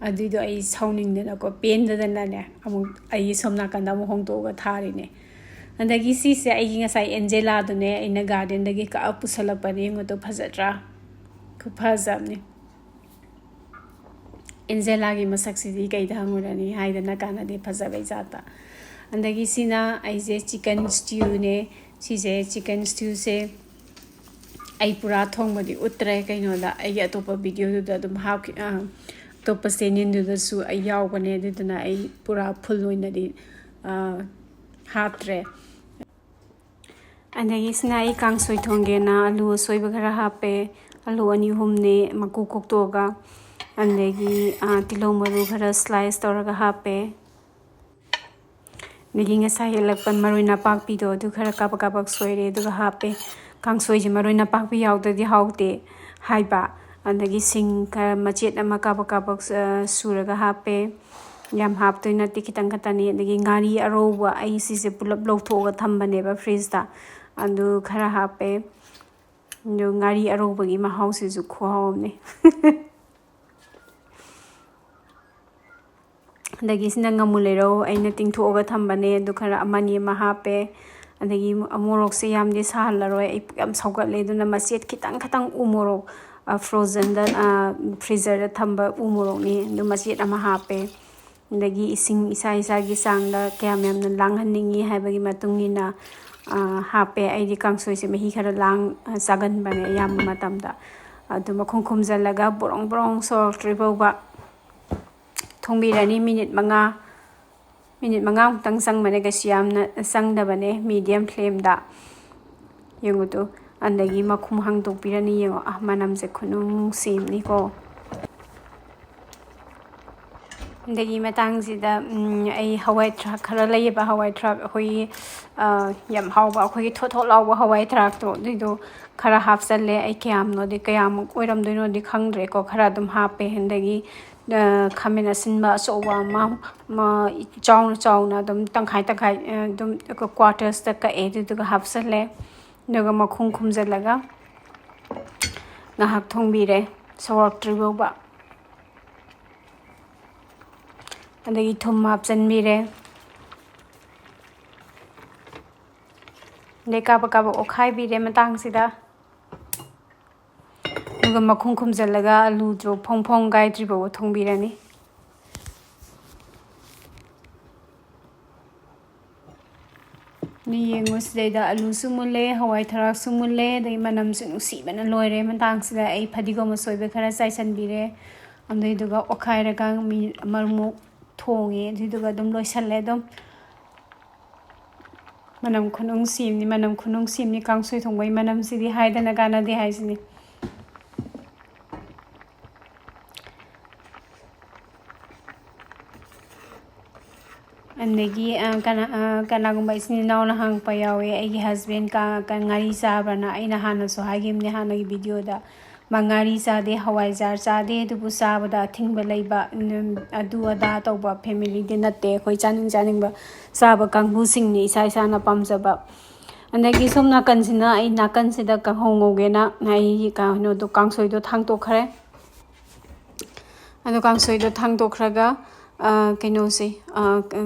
ꯑꯗꯨꯏꯗꯣ ꯑꯩ ꯁꯥꯎꯅꯤꯡꯗꯅꯀꯣ, ꯄꯦꯟꯗꯗꯅꯅꯦ, ꯑꯃꯨꯛ ꯑꯩꯒꯤ ꯁꯣꯝ ꯅꯥꯀꯟꯗ ꯑꯃꯨꯛ ꯍꯣꯡꯗꯣꯛꯑꯒ ꯊꯥꯔꯤꯅꯦ꯫ ꯑꯗꯒꯤ ꯁꯤꯁꯦ ꯑꯩꯒꯤ ꯉꯁꯥꯏ Angelaꯗꯨꯅꯦ, ꯑꯩꯅ gardenꯗꯒꯤ ꯀꯛꯑ ꯄꯨꯁꯜꯂꯛꯄꯅꯦ꯫ ꯌꯦꯡꯉꯨꯇꯣ, ꯐꯖꯗ꯭ꯔꯥ? ꯈꯨꯐꯖꯕꯅꯤ꯫ Angelaꯒꯤ ꯃꯁꯛꯁꯤꯗꯤ ꯀꯩꯗ ꯍꯪꯉꯨꯔꯅꯤ ꯍꯥꯏꯗꯅ, ꯀꯥꯟꯅꯗꯦ ꯐꯖꯕꯩ ꯖꯥꯠꯇ꯫ ꯑꯗꯒꯤ ꯁꯤꯅ ꯑꯩꯁꯦ chicken stewꯅꯦ꯫ ꯁꯤꯁꯦ chicken stewꯁꯦ ꯑꯩ ꯄꯨꯔꯥ ꯊꯣꯡꯕꯗꯤ ꯎꯠꯇ꯭ꯔꯦ ꯀꯩꯅꯣꯗ, ꯑꯩꯒꯤ ꯑꯇꯣꯞꯄ videoꯗꯨꯗ ꯑꯗꯨꯝ ꯍꯥꯞꯈꯤ-, ꯑ, ꯑꯇꯣꯞꯄ channelꯗꯨꯗꯁꯨ ꯑꯩ ꯌꯥꯎꯕꯅꯦ, ꯑꯗꯨꯗꯨꯅ ꯑꯩ ꯄꯨꯔꯥ full ꯑꯣꯏꯅꯗꯤ, ꯑ, ꯍꯥꯞꯇ꯭ꯔꯦ꯫ ꯑꯗꯒꯤ ꯁꯤꯅ ꯑꯩ ꯀꯥꯡꯁꯣꯏ ꯊꯣꯡꯒꯦꯅ ꯑꯂꯨ ꯑꯁꯣꯏꯕ ꯈꯔ ꯍꯥꯞꯄꯦ, ꯑꯂꯨ ꯑꯅꯤ ꯑꯍꯨꯝꯅꯦ ꯃꯀꯨ ꯈꯣꯛꯇꯣꯛꯑꯒ, ꯑꯗꯒꯤ, ꯑ, ꯇꯤꯜꯍꯧ ꯃꯔꯨ ꯈꯔ slice ꯇꯧꯔꯒ ꯍꯥꯞꯄꯦ꯫ ꯑꯗꯒꯤ ꯉꯁꯥꯏ ꯍꯦꯛꯂꯛꯄ ꯃꯔꯣꯏ ꯅꯄꯥꯛꯄꯤꯗꯣ ꯑꯗꯨ ꯈꯔ ꯀꯥꯕꯛ ꯀꯥꯕꯛ ꯁꯣꯏꯔꯦ, ꯑꯗꯨꯒ ꯍꯥꯞꯄꯦ꯫ ꯀꯥꯡꯁꯣꯏꯁꯦ ꯃꯔꯣꯏ ꯅꯄꯥꯛꯄꯤ ꯌꯥꯎꯗ꯭ꯔꯗꯤ ꯍꯥꯎꯇꯦ ꯍꯥꯏꯕ꯫ ꯑꯗꯒꯤ ꯁꯤꯡ ꯈꯔ ꯃꯆꯦꯠ ꯑꯃ ꯀꯥꯕꯛ ꯀꯥꯕꯛ, ꯑ, ꯁꯨꯔꯒ ꯍꯥꯞꯄꯦ꯫ ꯌꯥꯝ ꯍꯥꯞꯇꯣꯏ ꯅꯠꯇꯦ, ꯈꯤꯇꯪ ꯈꯛꯇꯅꯤ꯫ ꯑꯗꯒꯤ ꯉꯥꯔꯤ ꯑꯔꯧꯕ, ꯑꯩ ꯁꯤꯁꯦ ꯄꯨꯂꯞ ꯂꯧꯊꯣꯛꯑꯒ ꯊꯝꯕꯅꯦꯕ fridgeꯇ, ꯑꯗꯨ ꯈꯔ ꯍꯥꯞꯄꯦ꯫ ꯑꯗꯨ ꯉꯥꯔꯤ ꯑꯔꯧꯕꯒꯤ ꯃꯍꯥꯎꯁꯤꯁꯨ ꯈꯨꯍꯥꯎ ꯑꯃꯅꯤ꯫ ꯑꯗꯒꯤ ꯁꯤꯅ ꯉꯥꯃꯨ ꯂꯩꯔꯧ, ꯑꯩꯅ ꯇꯤꯡꯊꯣꯛꯑꯒ ꯊꯝꯕꯅꯦ, ꯑꯗꯨ ꯈꯔ ꯑꯃꯅꯤ ꯑꯃ ꯍꯥꯞꯄꯦ꯫ ꯑꯗꯒꯤ ꯃꯣꯔꯣꯛꯁꯦ ꯌꯥꯝꯗꯤ ꯁꯥꯍꯜꯂꯔꯣꯏ, ꯑꯩ ꯄꯨꯛ ꯌꯥꯝ ꯁꯧꯒꯠꯂꯦ, ꯑꯗꯨꯅ ꯃꯆꯦꯠ ꯈꯤꯇꯪ ꯈꯤꯇꯪ ꯎ ꯃꯣꯔꯣꯛ, ꯑ, frozenꯗ, ꯑ, freezerꯗ ꯊꯝꯕ ꯎ ꯃꯣꯔꯣꯛꯅꯤ, ꯑꯗꯨ ꯃꯆꯦꯠ ꯑꯃ ꯍꯥꯞꯄꯦ꯫ ꯑꯗꯒꯤ ꯏꯁꯤꯡ ꯏꯁꯥ ꯏꯁꯥꯒꯤ ꯆꯥꯡꯗ ꯀꯌꯥꯝ ꯌꯥꯝꯅ ꯂꯥꯡꯍꯟꯅꯤꯡꯉꯤ ꯍꯥꯏꯕꯒꯤ ꯃꯇꯨꯡ ꯏꯟꯅ, ꯑ, ꯍꯥꯞꯄꯦ꯫ ꯑꯩꯗꯤ ꯀꯥꯡꯁꯣꯏꯁꯦ ꯃꯍꯤ ꯈꯔ ꯂꯥꯡ-, ꯑ, ꯆꯥꯒꯟꯕꯅꯦ ꯑꯌꯥꯝꯕ ꯃꯇꯝꯗ꯫ ꯑꯗꯨ ꯃꯈꯨꯝ ꯈꯨꯝꯖꯤꯜꯂꯒ ꯕ꯭ꯔꯣꯡ ꯕ꯭ꯔꯣꯡ ꯁꯧꯔꯛꯇ꯭ꯔꯤ ꯐꯥꯎꯕ ꯊꯣꯡꯕꯤꯔꯅꯤ꯫ ꯃꯤꯅꯤꯠ ꯃꯉꯥ, ꯃꯤꯅꯤꯠ ꯃꯉꯥꯃꯨꯛꯇꯪ ꯆꯪꯕꯅꯦ, ꯀꯩꯁꯨ ꯌꯥꯝꯅ ꯆꯪꯗꯕꯅꯦ꯫ Medium flameꯗ ꯌꯦꯡꯉꯨ ꯇꯨ꯫ ꯑꯗꯒꯤ ꯃꯈꯨꯝ ꯍꯥꯡꯗꯣꯛꯄꯤꯔꯅꯤ꯫ ꯌꯦꯡꯉꯣ, ꯑ, ꯃꯅꯝꯁꯦ ꯈꯨꯅꯨꯡꯁꯤ ꯑꯃꯅꯤꯀꯣ꯫ ꯑꯗꯒꯤ ꯃꯇꯥꯡꯁꯤꯗ, ꯎꯝ, ꯑꯩ ꯍꯋꯥꯏ ꯊ꯭ꯔꯥꯛ ꯈꯔ ꯂꯩꯌꯦꯕ, ꯍꯋꯥꯏ ꯊ꯭ꯔꯥꯛ ꯑꯩꯈꯣꯏꯒꯤ, ꯑ, ꯌꯥꯝ ꯍꯥꯎꯕ, ꯑꯩꯈꯣꯏꯒꯤ ꯊꯣꯠ ꯊꯣꯠ ꯂꯥꯎꯕ ꯍꯋꯥꯏ ꯊ꯭ꯔꯥꯛꯇꯣ, ꯑꯗꯨꯏꯗꯣ ꯈꯔ ꯍꯥꯞꯆꯜꯂꯦ꯫ ꯑꯩ ꯀꯌꯥꯝꯅꯣꯗꯤ, ꯀꯌꯥꯃꯨꯛ ꯑꯣꯏꯔꯝꯗꯣꯏꯅꯣꯗꯤ ꯈꯪꯗ꯭ꯔꯦꯀꯣ, ꯈꯔ ꯑꯗꯨꯝ ꯍꯥꯞꯄꯦ꯫ ꯑꯗꯒꯤ, ꯑ, ꯈꯥꯃꯦꯟ ꯑꯁꯤꯟꯕ ꯑꯆꯧꯕ ꯑꯃ, ꯑꯃ ꯆꯥꯎꯅ ꯆꯥꯎꯅ ꯑꯗꯨꯝ ꯇꯪꯈꯥꯏ ꯇꯪꯈꯥꯏ, ꯑ, ꯑꯗꯨꯝ quartersꯇ ꯀꯛꯑꯦ, ꯑꯗꯨꯗꯨꯒ ꯍꯥꯞꯆꯜꯂꯦ꯫ ꯑꯗꯨꯒ ꯃꯈꯨꯝ ꯈꯨꯝꯖꯤꯜꯂꯒ ꯉꯥꯏꯍꯥꯛ ꯊꯣꯡꯕꯤꯔꯦ, ꯁꯧꯔꯛꯇ꯭ꯔꯤ ꯐꯥꯎꯕ꯫ ꯑꯗꯒꯤ ꯊꯨꯝ ꯍꯥꯞꯆꯤꯟꯕꯤꯔꯦ꯫ ꯑꯗꯩ ꯀꯥꯕꯛ ꯀꯥꯕꯛ ꯑꯣꯠꯈꯥꯏꯕꯤꯔꯦ ꯃꯇꯥꯡꯁꯤꯗ꯫ ꯑꯗꯨꯒ ꯃꯈꯨꯝ ꯈꯨꯝꯖꯤꯜꯂꯒ ꯑꯂꯨꯗꯣ ꯐꯣꯡ ꯐꯣꯡ ꯀꯥꯏꯗ꯭ꯔꯤ ꯐꯥꯎꯕ ꯊꯣꯡꯕꯤꯔꯅꯤ꯫ ꯃꯤ ꯌꯦꯡꯉꯨ, ꯁꯤꯗꯩꯗ ꯑꯂꯨꯁꯨ ꯃꯨꯜꯂꯦ, ꯍꯋꯥꯏ ꯊꯔꯥꯛꯁꯨ ꯃꯨꯜꯂꯦ, ꯑꯗꯩ ꯃꯅꯝꯁꯨ ꯅꯨꯡꯁꯤꯕꯅ ꯂꯣꯏꯔꯦ꯫ ꯃꯇꯥꯡꯁꯤꯗ ꯑꯩ ꯐꯗꯤꯒꯣꯝ ꯑꯁꯣꯏꯕ ꯈꯔ ꯆꯥꯏꯁꯤꯟꯕꯤꯔꯦ꯫ ꯑꯗꯨꯏꯗꯨꯒ ꯑꯣꯠꯈꯥꯏꯔꯒ ꯃꯤꯅꯤꯠ ꯑꯃꯃꯨꯛ ꯊꯣꯡꯉꯦ꯫ ꯑꯗꯨꯏꯗꯨꯒ ꯑꯗꯨꯝ ꯂꯣꯏꯁꯜꯂꯦ꯫ ꯑꯗꯨꯝ ꯃꯅꯝ ꯈꯨꯅꯨꯡꯁꯤ ꯑꯃꯅꯤ, ꯃꯅꯝ ꯈꯨꯅꯨꯡꯁꯤ ꯑꯃꯅꯤ꯫ ꯀꯥꯡꯁꯣꯏ ꯊꯣꯡꯕꯒꯤ ꯃꯅꯝꯁꯤꯗꯤ ꯍꯥꯏꯗꯅ ꯀꯥꯟꯅꯗꯦ ꯍꯥꯏꯁꯤꯅꯤ꯫ ꯑꯗꯒꯤ, ꯑ, ꯀꯅꯥ-, ꯑ, ꯀꯅꯥꯒꯨꯝꯕ ꯏꯆꯤꯟ ꯏꯅꯥꯎꯅ ꯍꯪꯉꯛꯄ ꯌꯥꯎꯋꯦ, "ꯑꯩꯒꯤ husband ꯀ-, ꯀ-, ꯉꯥꯔꯤ ꯆꯥꯕ꯭ꯔꯥꯅ?" ꯑꯩꯅ ꯍꯥꯟꯅꯁꯨ ꯍꯥꯏꯈꯤꯕꯅꯦ ꯍꯥꯟꯅꯒꯤ videoꯗ, "ꯃꯥ ꯉꯥꯔꯤ ꯆꯥꯗꯦ, ꯍꯋꯥꯏꯖꯥꯔ ꯆꯥꯗꯦ, ꯑꯗꯨꯕꯨ ꯆꯥꯕꯗ ꯑꯊꯤꯡꯕ ꯂꯩꯕ, ꯎꯝ, ꯑꯗꯨ ꯑꯗꯥ ꯇꯧꯕ familyꯗꯤ ꯅꯠꯇꯦ꯫ ꯑꯩꯈꯣꯏ ꯆꯥꯅꯤꯡ ꯆꯥꯅꯤꯡꯕ ꯆꯥꯕ ꯀꯥꯡꯕꯨꯁꯤꯡꯅꯤ, ꯏꯁꯥ ꯏꯁꯥꯅ ꯄꯥꯝꯖꯕ"꯫ ꯑꯗꯒꯤ ꯁꯣꯝ ꯅꯥꯀꯟꯁꯤꯅ ꯑꯩ ꯅꯥꯀꯟꯁꯤꯗ ꯀꯥꯡꯍꯧ ꯉꯧꯒꯦꯅ ꯑꯩ ꯀꯩꯅꯣꯗꯣ, ꯀꯥꯡꯁꯣꯏꯗꯣ ꯊꯥꯡꯇꯣꯛꯈ꯭ꯔꯦ꯫ ꯑꯗꯣ ꯀꯥꯡꯁꯣꯏꯗꯣ ꯊꯥꯡꯗꯣꯛꯈ꯭ꯔꯒ, ꯑ, ꯀꯩꯅꯣꯁꯦ, ꯑ,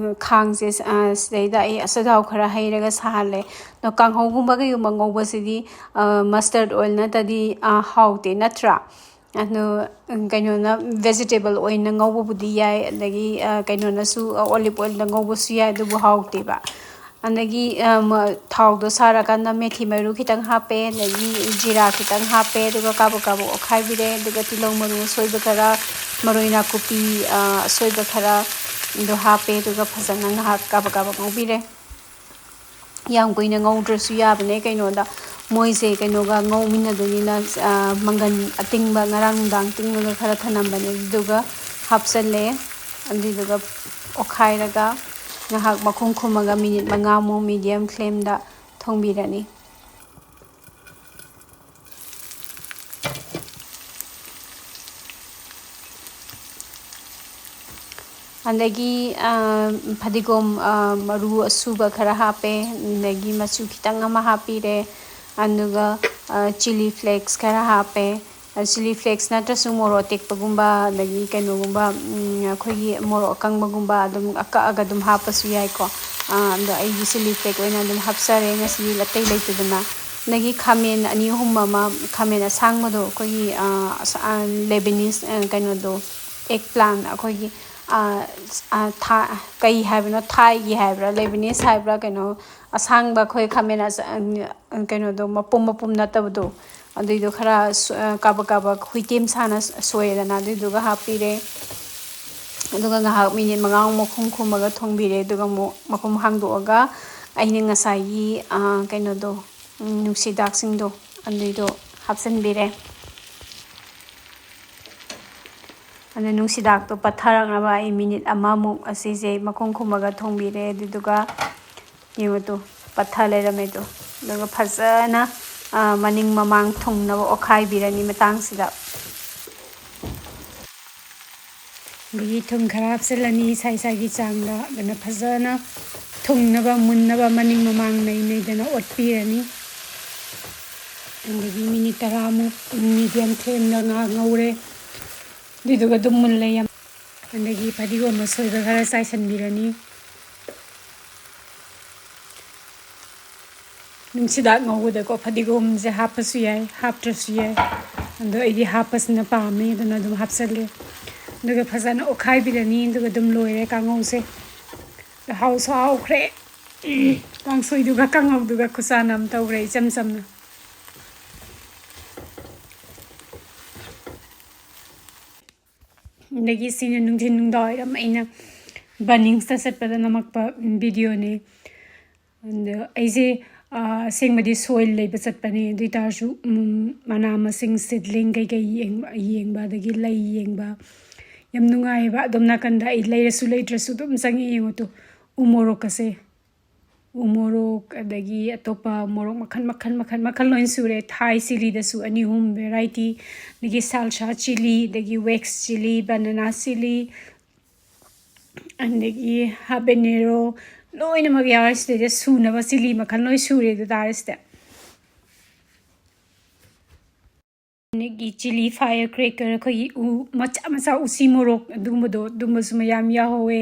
ꯈꯥꯡꯁꯦ, ꯑ, ꯁꯤꯗꯩꯗ ꯑꯩ ꯑꯆꯊꯥꯎ ꯈꯔ ꯍꯩꯔꯒ ꯁꯥꯍꯜꯂꯦ꯫ ꯑꯗꯣ ꯀꯥꯡꯍꯧꯒꯨꯝꯕ ꯀꯩꯒꯨꯝꯕ ꯉꯧꯕꯁꯤꯗꯤ, ꯑ, mustard oil ꯅꯠꯇ꯭ꯔꯗꯤ, ꯑ, ꯍꯥꯎꯇꯦ, ꯅꯠꯇ꯭ꯔꯥ? ꯑꯗꯣ, ꯎꯝ, ꯀꯩꯅꯣꯅ vegetable ꯑꯣꯏꯅ ꯉꯧꯕꯕꯨꯗꯤ ꯌꯥꯏ, ꯑꯗꯒꯤ, ꯑ, ꯀꯩꯅꯣꯅꯁꯨ, ꯑ, olive oilꯗ ꯉꯧꯕꯁꯨ ꯌꯥꯏ, ꯑꯗꯨꯕꯨ ꯍꯥꯎꯇꯦꯕ꯫ ꯑꯗꯒꯤ, ꯑ, ꯃ-, ꯊꯥꯎꯗꯣ ꯁꯥꯔꯀꯥꯟꯗ ꯃꯦꯊꯤ ꯃꯔꯨ ꯈꯤꯇꯪ ꯍꯥꯞꯄꯦ, ꯑꯗꯒꯤ ꯖꯤꯔꯥ ꯈꯤꯇꯪ ꯍꯥꯞꯄꯦ, ꯑꯗꯨꯒ ꯀꯥꯕꯛ ꯀꯥꯕꯛ ꯑꯣꯠꯈꯥꯏꯕꯤꯔꯦ, ꯑꯗꯨꯒ ꯇꯤꯜꯍꯧ ꯃꯔꯨ ꯑꯁꯣꯏꯕ ꯈꯔ, ꯃꯔꯣꯏ ꯅꯥꯀꯨꯞꯄꯤ, ꯑ, ꯑꯁꯣꯏꯕ ꯈꯔ ꯑꯗꯨ ꯍꯥꯞꯄꯦ, ꯑꯗꯨꯒ ꯐꯖꯅ ꯉꯥꯏꯍꯥꯛ ꯀꯥꯕꯛ ꯀꯥꯕꯛ ꯉꯧꯕꯤꯔꯦ꯫ ꯌꯥꯝ ꯀꯨꯏꯅ ꯉꯧꯗ꯭ꯔꯁꯨ ꯌꯥꯕꯅꯦ, ꯀꯩꯅꯣꯗ ꯃꯣꯏꯁꯦ ꯀꯩꯅꯣꯒ ꯉꯧꯃꯤꯟꯅꯗꯣꯏꯅꯤꯅ, ꯑ, ꯃꯪꯒꯟ ꯑꯇꯤꯡꯕ ꯉꯔꯥꯡ ꯅꯨꯡꯗꯥꯡ ꯇꯤꯡꯉꯒ ꯈꯔ ꯊꯅꯝꯕꯅꯦ, ꯑꯗꯨꯗꯨꯒ ꯍꯥꯞꯆꯜꯂꯦ꯫ ꯑꯗꯨꯗꯨꯒ ꯑꯣꯠꯈꯥꯏꯔꯒ ꯉꯥꯏꯍꯥꯛ ꯃꯈꯨꯝ ꯈꯨꯝꯃꯒ ꯃꯤꯅꯤꯠ ꯃꯉꯥꯃꯨꯛ medium flameꯗ ꯊꯣꯡꯕꯤꯔꯅꯤ꯫ ꯑꯗꯒꯤ, ꯑ, ꯐꯗꯤꯒꯣꯝ, ꯑ, ꯃꯔꯨ ꯑꯁꯨꯕ ꯈꯔ ꯍꯥꯞꯄꯦ, ꯑꯗꯒꯤ ꯃꯆꯨ ꯈꯤꯇꯪ ꯑꯃ ꯍꯥꯞꯄꯤꯔꯦ, ꯑꯗꯨꯒ, ꯑ, chilli flakes ꯈꯔ ꯍꯥꯞꯄꯦ꯫ ꯑ, chilli flakes ꯅꯠꯇ꯭ꯔꯁꯨ ꯃꯣꯔꯣꯛ ꯑꯇꯦꯛꯄꯒꯨꯝꯕ, ꯑꯗꯒꯤ ꯀꯩꯅꯣꯒꯨꯝꯕ, ꯎꯝ, ꯑꯩꯈꯣꯏꯒꯤ ꯃꯣꯔꯣꯛ ꯑꯀꯪꯕꯒꯨꯝꯕ ꯑꯗꯨꯝ ꯑꯀꯛꯑꯒ ꯑꯗꯨꯝ ꯍꯥꯞꯄꯁꯨ ꯌꯥꯏꯀꯣ꯫ ꯑ, ꯑꯗꯣ ꯑꯩꯒꯤ chilli flake ꯑꯣꯏꯅ ꯑꯗꯨꯝ ꯍꯥꯞꯆꯔꯦ ꯉꯁꯤꯗꯤ ꯑꯇꯩ ꯂꯩꯇꯗꯅ꯫ ꯑꯗꯒꯤ ꯈꯥꯃꯦꯟ ꯑꯅꯤ ꯑꯍꯨꯝ ꯑꯃ, ꯈꯥꯃꯦꯟ ꯑꯁꯥꯡꯕꯗꯣ ꯑꯩꯈꯣꯏꯒꯤ, ꯑ, ꯑꯁ-, ꯑ, Lebanese, ꯑ, ꯀꯩꯅꯣꯗꯣ, egg plant ꯑꯩꯈꯣꯏꯒꯤ, ꯑ, ꯑ, ꯊꯥ-, ꯀꯩ ꯍꯥꯏꯕꯅꯣ, ꯊꯥꯏꯒꯤ ꯍꯥꯏꯕ꯭ꯔꯥ, Lebanese ꯍꯥꯏꯕ꯭ꯔꯥ, ꯀꯩꯅꯣ ꯑꯁꯥꯡꯕ ꯑꯩꯈꯣꯏ ꯈꯥꯃꯦꯟ ꯑꯁ-, ꯑ, ꯀꯩꯅꯣꯗꯣ, ꯃꯄꯨꯝ ꯃꯄꯨꯝ ꯅꯠꯇꯕꯗꯣ, ꯑꯗꯨꯏꯗꯣ ꯈꯔ ꯁ-, ꯑ, ꯀꯥꯕꯛ ꯀꯥꯕꯛ ꯍꯨꯏꯇꯦꯝ ꯁꯥꯅ ꯁ-, ꯁꯣꯏꯔꯦꯗꯅ, ꯑꯗꯨꯏꯗꯨꯒ ꯍꯥꯞꯄꯤꯔꯦ꯫ ꯑꯗꯨꯒ ꯉꯥꯏꯍꯥꯛ ꯃꯤꯅꯤꯠ ꯃꯉꯥꯃꯨꯛ ꯃꯈꯨꯝ ꯈꯨꯝꯃꯒ ꯊꯣꯡꯕꯤꯔꯦ꯫ ꯑꯗꯨꯒ ꯑꯃꯨꯛ ꯃꯈꯨꯝ ꯍꯥꯡꯗꯣꯛꯑꯒ ꯑꯩꯅ ꯉꯁꯥꯏꯒꯤ, ꯑ, ꯀꯩꯅꯣꯗꯣ, ꯎꯝ, ꯅꯨꯡꯁꯤꯗꯥꯛꯁꯤꯡꯗꯣ ꯑꯗꯨꯏꯗꯣ ꯍꯥꯞꯆꯤꯟꯕꯤꯔꯦ꯫ ꯑꯗꯨ ꯅꯨꯡꯁꯤꯗꯥꯛꯇꯣ ꯄꯠꯊꯔꯛꯅꯕ ꯑꯩ ꯃꯤꯅꯤꯠ ꯑꯃꯃꯨꯛ ꯑꯁꯤꯁꯦ ꯃꯈꯨꯝ ꯈꯨꯝꯃꯒ ꯊꯣꯡꯕꯤꯔꯦ꯫ ꯑꯗꯨꯗꯨꯒ ꯌꯦꯡꯉꯨ ꯇꯨ, ꯄꯠꯊ ꯂꯩꯔꯝꯃꯦ ꯇꯨ꯫ ꯑꯗꯨꯒ ꯐꯖꯅ, ꯑ, ꯃꯅꯤꯡ ꯃꯃꯥꯡ ꯊꯨꯡꯅꯕ ꯑꯣꯠꯈꯥꯏꯕꯤꯔꯅꯤ ꯃꯇꯥꯡꯁꯤꯗ꯫ ꯑꯗꯒꯤ ꯊꯨꯝ ꯈꯔ ꯍꯥꯞꯆꯤꯜꯂꯅꯤ ꯏꯁꯥ ꯏꯁꯥꯒꯤ ꯆꯥꯡꯗ꯫ ꯑꯗꯨꯅ ꯐꯖꯅ ꯊꯨꯡꯅꯕ, ꯃꯨꯟꯅꯕ ꯃꯅꯤꯡ ꯃꯃꯥꯡ ꯅꯩ ꯅꯩꯗꯅ ꯑꯣꯠꯄꯤꯔꯅꯤ꯫ ꯑꯗꯒꯤ ꯃꯤꯅꯤꯠ ꯇꯔꯥꯃꯨꯛ medium flameꯗ ꯉꯥꯏꯍꯥꯛ ꯉꯧꯔꯦ꯫ ꯑꯗꯨꯏꯗꯨꯒ ꯑꯗꯨꯝ ꯃꯨꯜꯂꯦ ꯌꯥꯝ꯫ ꯑꯗꯒꯤ ꯐꯗꯤꯒꯣꯝ ꯑꯁꯣꯏꯕ ꯈꯔ ꯆꯥꯏꯁꯤꯟꯕꯤꯔꯅꯤ꯫ ꯅꯨꯡꯁꯤꯗꯥꯛ ꯉꯧꯕꯗꯀꯣ ꯐꯗꯤꯒꯣꯝꯁꯦ ꯍꯥꯞꯄꯁꯨ ꯌꯥꯏ, ꯍꯥꯞꯇ꯭ꯔꯁꯨ ꯌꯥꯏ꯫ ꯑꯗꯣ ꯑꯩꯗꯤ ꯍꯥꯞꯄꯁꯤꯅ ꯄꯥꯝꯃꯦ, ꯑꯗꯨꯅ ꯑꯗꯨꯝ ꯍꯥꯞꯆꯜꯂꯦ꯫ ꯑꯗꯨꯒ ꯐꯖꯅ ꯑꯣꯠꯈꯥꯏꯕꯤꯔꯅꯤ, ꯑꯗꯨꯒ ꯑꯗꯨꯝ ꯂꯣꯏꯔꯦ ꯀꯥꯡꯉꯧꯁꯦ꯫ ꯍꯥꯎꯁꯨ ꯍꯥꯎꯈ꯭ꯔꯦ꯫ ꯀꯥꯡꯁꯣꯏꯗꯨꯒ ꯀꯥꯡꯍꯧꯗꯨꯒ ꯈꯨꯆꯥꯟꯅ ꯑꯃ ꯇꯧꯈ꯭ꯔꯦ, ꯏꯆꯝ ꯆꯝꯅ꯫ ꯑꯗꯒꯤ ꯁꯤꯅ ꯅꯨꯡꯊꯤꯟ ꯅꯨꯡꯗꯥꯡ ꯋꯥꯏꯔꯝ ꯑꯩꯅ ꯕꯅꯤꯡꯁꯇ ꯆꯠꯄꯗ ꯅꯝꯃꯛꯄ ꯚꯤꯗꯤꯑꯣꯅꯦ꯫ ꯑꯗ ꯑꯩꯁꯦ, ꯑ, ꯑꯁꯦꯡꯕꯗꯤ ꯁꯣꯏꯜ ꯂꯩꯕ ꯆꯠꯄꯅꯦ꯫ ꯑꯗꯨ ꯑꯣꯏ ꯇꯥꯔꯁꯨ, ꯎꯝ, ꯃꯅꯥ ꯃꯁꯤꯡ, ꯁꯤꯗꯂꯤꯡ ꯀꯩꯀꯩ ꯌꯦꯡꯕ, ꯌꯦꯡꯕ, ꯑꯗꯒꯤ ꯂꯩ ꯌꯦꯡꯕ ꯌꯥꯝ ꯅꯨꯡꯉꯥꯏꯌꯦꯕ꯫ ꯑꯗꯣꯝ ꯅꯥꯀꯟꯗ ꯑꯩ ꯂꯩꯔꯁꯨ ꯂꯩꯇ꯭ꯔꯁꯨ ꯑꯗꯨꯝ ꯆꯪꯉꯛꯑꯦ꯫ ꯌꯦꯡꯉꯣ ꯇꯨ, ꯎ ꯃꯣꯔꯣꯛꯀꯁꯦ꯫ ꯎ ꯃꯣꯔꯣꯛ, ꯑꯗꯒꯤ ꯑꯇꯣꯞꯄ ꯃꯣꯔꯣꯛ ꯃꯈꯜ, ꯃꯈꯜ, ꯃꯈꯜ, ꯃꯈꯜ ꯂꯣꯏ ꯁꯨꯔꯦ꯫ ꯊꯥꯏ ꯆꯤꯂꯤꯗꯁꯨ ꯑꯅꯤ ꯑꯍꯨꯝ variety, ꯑꯗꯒꯤ salsa chili, ꯑꯗꯒꯤ wax chili, banana chili, ꯑꯗꯒꯤ habanero, ꯂꯣꯏꯅꯃꯛ ꯌꯥꯎꯔꯦ ꯁꯤꯗꯩꯗ꯫ ꯁꯨꯅꯕ ꯆꯤꯂꯤ ꯃꯈꯜ ꯂꯣꯏ ꯁꯨꯔꯦ ꯑꯗꯨ ꯇꯥꯔꯦ ꯁꯤꯗ꯫ ꯑꯗꯒꯤ chili firecracker, ꯑꯩꯈꯣꯏꯒꯤ ꯎ ꯃꯆꯥ ꯃꯆꯥ, ꯎꯆꯤ ꯃꯣꯔꯣꯛ ꯑꯗꯨꯒꯨꯝꯕꯗꯣ, ꯑꯗꯨꯝꯕꯁꯨ ꯃꯌꯥꯝ ꯌꯥꯎꯍꯧꯋꯦ꯫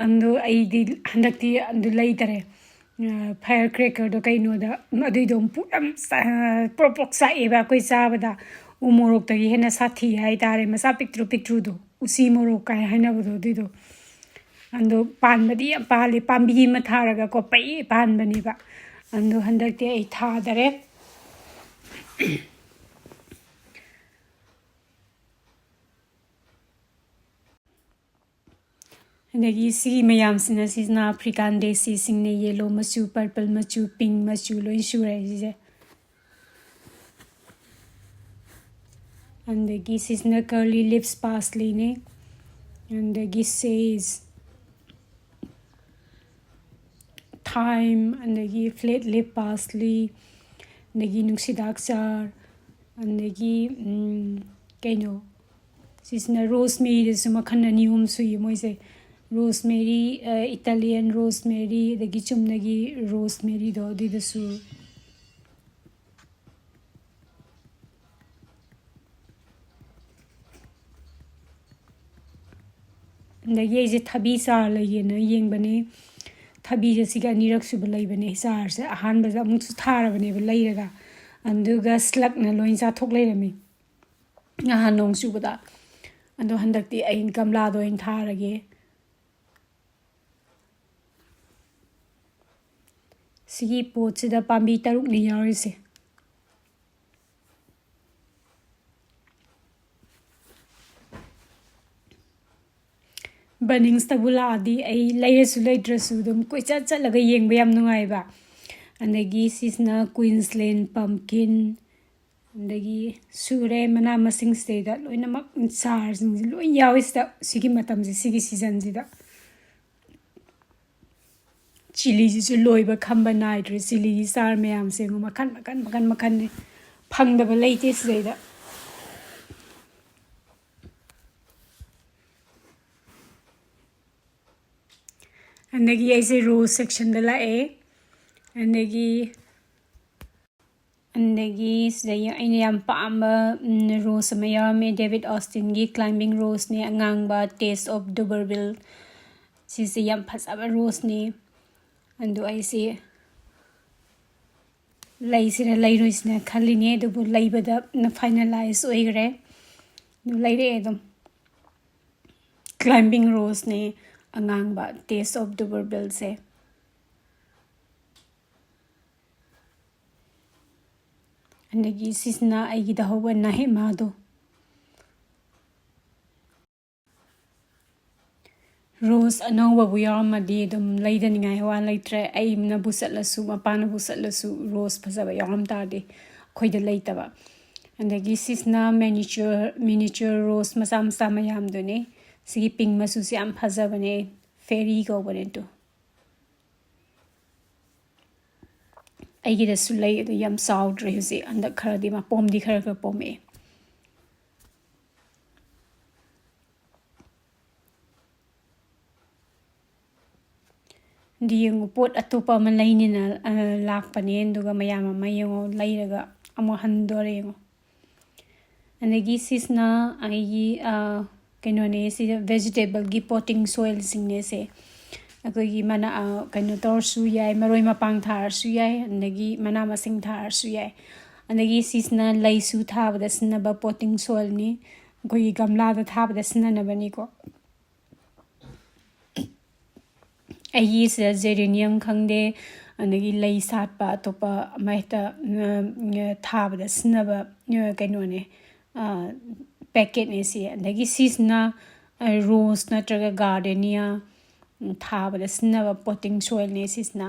ꯑꯗꯣ ꯑꯩꯗꯤ ꯍꯟꯗꯛꯇꯤ ꯑꯗꯨ ꯂꯩꯗꯔꯦ꯫ ꯑ, firecrackerꯗꯣ ꯀꯩꯅꯣꯗ, ꯑꯗꯨꯏꯗꯣ ꯌꯥꯝ ꯆꯥ-, ꯄ꯭ꯔꯣꯛ ꯄ꯭ꯔꯣꯛ ꯆꯥꯛꯑꯦꯕ ꯑꯩꯈꯣꯏ ꯆꯥꯕꯗ꯫ ꯎ ꯃꯣꯔꯣꯛꯇꯒꯤ ꯍꯦꯟꯅ ꯁꯥꯊꯤ ꯍꯥꯏꯇꯥꯔꯦ, ꯃꯆꯥ ꯄꯤꯛꯇ꯭ꯔꯨ ꯄꯤꯛꯇ꯭ꯔꯨꯗꯣ꯫ ꯎꯆꯤ ꯃꯣꯔꯣꯛ ꯀꯥꯏ ꯍꯥꯏꯅꯕꯗꯣ ꯑꯗꯨꯏꯗꯣ꯫ ꯑꯗꯣ ꯄꯥꯟꯕꯗꯤ ꯌꯥꯝ ꯄꯥꯜꯂꯤ, ꯄꯥꯝꯕꯤ ꯑꯃ ꯊꯥꯔꯒꯀꯣ ꯄꯩ ꯄꯥꯟꯕꯅꯦꯕ꯫ ꯑꯗꯣ ꯍꯟꯗꯛꯇꯤ ꯑꯩ ꯊꯥꯗꯔꯦ꯫ ꯑꯗꯒꯤ ꯁꯤꯒꯤ ꯃꯌꯥꯝꯁꯤꯅ, ꯁꯤꯁꯤꯅ African daisiesꯁꯤꯡꯅꯦ, yellow ꯃꯆꯨ, purple ꯃꯆꯨ, pink ꯃꯆꯨ ꯂꯣꯏ ꯁꯨꯔꯦ ꯁꯤꯁꯦ꯫ ꯑꯗꯒꯤ ꯁꯤꯁꯤꯅ curly leaves parsleyꯅꯦ꯫ ꯑꯗꯒꯤ sage, thyme, ꯑꯗꯒꯤ flat leaf parsley, ꯑꯗꯒꯤ ꯅꯨꯡꯁꯤꯗꯥꯛ ꯆꯥꯔ, ꯑꯗꯒꯤ, ꯎꯝ, ꯀꯩꯅꯣ, ꯁꯤꯁꯤꯅ rosemaryꯗꯁꯨ ꯃꯈꯜ ꯑꯅꯤ ꯑꯍꯨꯝ ꯁꯨꯏ ꯃꯣꯏꯁꯦ꯫ Rosemary, ꯑ, Italian rosemary, ꯑꯗꯒꯤ ꯆꯨꯝꯅꯒꯤ rosemaryꯗꯣ ꯑꯗꯨꯏꯗꯁꯨ꯫ ꯑꯗꯒꯤ ꯑꯩꯁꯦ ꯊꯕꯤ ꯆꯥꯔ ꯂꯩꯒꯦꯅ ꯌꯦꯡꯕꯅꯦ꯫ ꯊꯕꯤꯁꯦ ꯁꯤꯒ ꯑꯅꯤꯔꯛ ꯁꯨꯕ ꯂꯩꯕꯅꯦ ꯆꯥꯔꯁꯦ꯫ ꯑꯍꯥꯟꯕꯗ ꯑꯃꯨꯛꯁꯨ ꯊꯥꯔꯕꯅꯦꯕ ꯂꯩꯔꯒ, ꯑꯗꯨꯒ sluckꯅ ꯂꯣꯏ ꯆꯥꯊꯣꯛ ꯂꯩꯔꯝꯃꯤ ꯅꯍꯥꯟ ꯅꯣꯡ ꯆꯨꯕꯗ꯫ ꯑꯗꯣ ꯍꯟꯗꯛꯇꯤ ꯑꯩ ꯒꯝꯂꯥꯗ ꯑꯣꯏꯅ ꯊꯥꯔꯒꯦ꯫ ꯁꯤꯒꯤ ꯄꯣꯠꯁꯤꯗ ꯄꯥꯝꯕꯤ ꯇꯔꯨꯛꯅꯤ ꯌꯥꯎꯔꯤꯁꯦ꯫ ꯕꯅꯤꯡꯁꯇꯕꯨ ꯂꯥꯛꯑꯗꯤ ꯑꯩ ꯂꯩꯔꯁꯨ ꯂꯩꯇ꯭ꯔꯁꯨ ꯑꯗꯨꯝ ꯀꯣꯏꯆꯠ ꯆꯠꯂꯒ ꯌꯦꯡꯕ ꯌꯥꯝ ꯅꯨꯡꯉꯥꯏꯕ꯫ ꯑꯗꯒꯤ ꯁꯤꯁꯤꯅ Queensland pumpkin, ꯑꯗꯒꯤ ꯁꯨꯔꯦ ꯃꯅꯥ ꯃꯁꯤꯡ ꯁꯤꯗꯩꯗ ꯂꯣꯏꯅꯃꯛ ꯆꯥꯔꯁꯤꯡꯁꯦ ꯂꯣꯏ ꯌꯥꯎꯏ ꯁꯤꯗ, ꯁꯤꯒꯤ ꯃꯇꯝꯁꯦ, ꯁꯤꯒꯤ ꯁꯤꯖꯟꯁꯤꯗ꯫ ꯆꯤꯂꯤꯁꯤꯁꯨ ꯂꯣꯏꯕ ꯈꯝꯕ ꯅꯥꯏꯗ꯭ꯔꯦ꯫ ꯆꯤꯂꯤꯒꯤ ꯆꯥꯔ ꯃꯌꯥꯝꯁꯦ ꯌꯦꯡꯉꯨ, ꯃꯈꯟ, ꯃꯈꯟ, ꯃꯈꯟ, ꯃꯈꯟꯅꯦ꯫ ꯐꯪꯗꯕ ꯂꯩꯇꯦ ꯁꯤꯗꯩꯗ꯫ ꯑꯗꯒꯤ ꯑꯩꯁꯦ rose sectionꯗ ꯂꯥꯛꯑꯦ꯫ ꯑꯗꯒꯤ, ꯑꯗꯒꯤ ꯁꯤꯗ ꯑꯩꯅ ꯌꯥꯝ ꯄꯥꯝꯕ, ꯎꯝ, rose ꯑꯃ ꯌꯥꯎꯔꯝꯃꯦ꯫ David Austinꯒꯤ climbing roseꯅꯦ, ꯑꯉꯥꯡꯕ, Taste of Durbanville꯫ ꯁꯤꯁꯦ ꯌꯥꯝ ꯐꯖꯕ roseꯅꯦ꯫ ꯑꯗꯨ ꯑꯩꯁꯦ ꯂꯩꯁꯤꯔꯥ ꯂꯩꯔꯣꯏꯁꯤꯔꯥ ꯈꯜꯂꯤꯅꯦ, ꯑꯗꯨꯕꯨ ꯂꯩꯕꯗ finalize ꯑꯣꯏꯈ꯭ꯔꯦ꯫ ꯑꯗꯨ ꯂꯩꯔꯛꯑꯦ ꯑꯗꯨꯝ꯫ Climbing roseꯅꯦ, ꯑꯉꯥꯡꯕ, Taste of Durbanvilleꯁꯦ꯫ ꯑꯗꯒꯤ ꯁꯤꯁꯤꯅ ꯑꯩꯒꯤꯗ ꯍꯧꯕ ꯅꯥꯍꯦꯃꯥꯗꯣ꯫ Rose ꯑꯅꯧꯕꯕꯨ ꯌꯥꯎꯔꯝꯃꯗꯤ ꯑꯗꯨꯝ ꯂꯩꯗꯅꯤꯡꯉꯥꯏ ꯋꯥ ꯂꯩꯇ꯭ꯔꯦ꯫ ꯑꯩꯅꯕꯨ ꯆꯠꯂꯁꯨ, ꯃꯄꯥꯅꯕꯨ ꯆꯠꯂꯁꯨ, rose ꯐꯖꯕ ꯌꯥꯎꯔꯝ ꯇꯥꯔꯗꯤ ꯑꯩꯈꯣꯏꯗ ꯂꯩꯇꯕ꯫ ꯑꯗꯒꯤ ꯁꯤꯁꯤꯅ miniature, miniature rose ꯃꯆꯥ ꯃꯆꯥ ꯃꯌꯥꯝꯗꯨꯅꯤ꯫ ꯁꯤꯒꯤ pink ꯃꯆꯨꯁꯦ ꯌꯥꯝ ꯐꯖꯕꯅꯦ, fairy ꯀꯧꯕꯅꯦ ꯑꯗꯨ꯫ ꯑꯩꯒꯤꯗꯁꯨ ꯂꯩ, ꯑꯗꯨ ꯌꯥꯝ ꯆꯥꯎꯗ꯭ꯔꯦ ꯍꯧꯖꯤꯛ, ꯍꯟꯗꯛ ꯈꯔꯗꯤ ꯃꯄꯣꯝꯗꯤ ꯈꯔ ꯈꯔ ꯄꯣꯝꯃꯛꯑꯦ꯫ ꯑꯗꯨ ꯌꯦꯡꯉꯨ, ꯄꯣꯠ ꯑꯇꯣꯞꯄ ꯑꯃ ꯂꯩꯅꯤꯅ, ꯑ, ꯂꯥꯛꯄꯅꯦ, ꯑꯗꯨꯒ ꯃꯌꯥꯝ ꯑꯃ ꯌꯦꯡꯉꯣ, ꯂꯩꯔꯒ ꯑꯃꯨꯛ ꯍꯟꯗꯣꯔꯦ ꯌꯦꯡꯉꯣ꯫ ꯑꯗꯒꯤ ꯁꯤꯁꯤꯅ ꯑꯩꯒꯤ, ꯑ, ꯀꯩꯅꯣꯅꯦ, ꯁꯤꯗ vegetableꯒꯤ potting soilꯁꯤꯡꯅꯦ ꯁꯦ꯫ ꯑꯩꯈꯣꯏꯒꯤ ꯃꯅꯥ, ꯑ, ꯀꯩꯅꯣ ꯇꯧꯔꯁꯨ ꯌꯥꯏ, ꯃꯔꯣꯏ ꯃꯄꯥꯡ ꯊꯥꯔꯁꯨ ꯌꯥꯏ, ꯑꯗꯒꯤ ꯃꯅꯥ ꯃꯁꯤꯡ ꯊꯥꯔꯁꯨ ꯌꯥꯏ꯫ ꯑꯗꯒꯤ ꯁꯤꯁꯤꯅ ꯂꯩꯁꯨ ꯊꯥꯕꯗ ꯁꯤꯖꯤꯟꯅꯕ potting soilꯅꯤ, ꯑꯩꯈꯣꯏꯒꯤ ꯒꯝꯂꯥꯗ ꯊꯥꯕꯗ ꯁꯤꯖꯤꯟꯅꯅꯕꯅꯤꯀꯣ꯫ ꯑꯩꯒꯤ ꯁꯤꯗ geranium ꯈꯪꯗꯦ, ꯑꯗꯒꯤ ꯂꯩ ꯁꯥꯠꯄ ꯑꯇꯣꯞꯄ ꯑꯃ ꯍꯦꯛꯇ, ꯎꯝ, ꯊꯥꯕꯗ ꯁꯤꯖꯤꯟꯅꯕ, ꯎꯝ, ꯀꯩꯅꯣꯅꯦ, ꯑ, packetꯅꯦ ꯁꯤ꯫ ꯑꯗꯒꯤ ꯁꯤꯁꯤꯅ, ꯑ, rose ꯅꯠꯇ꯭ꯔꯒ gardenia, ꯎꯝ, ꯊꯥꯕꯗ ꯁꯤꯖꯤꯟꯅꯕ potting soilꯅꯦ ꯁꯤꯁꯤꯅ꯫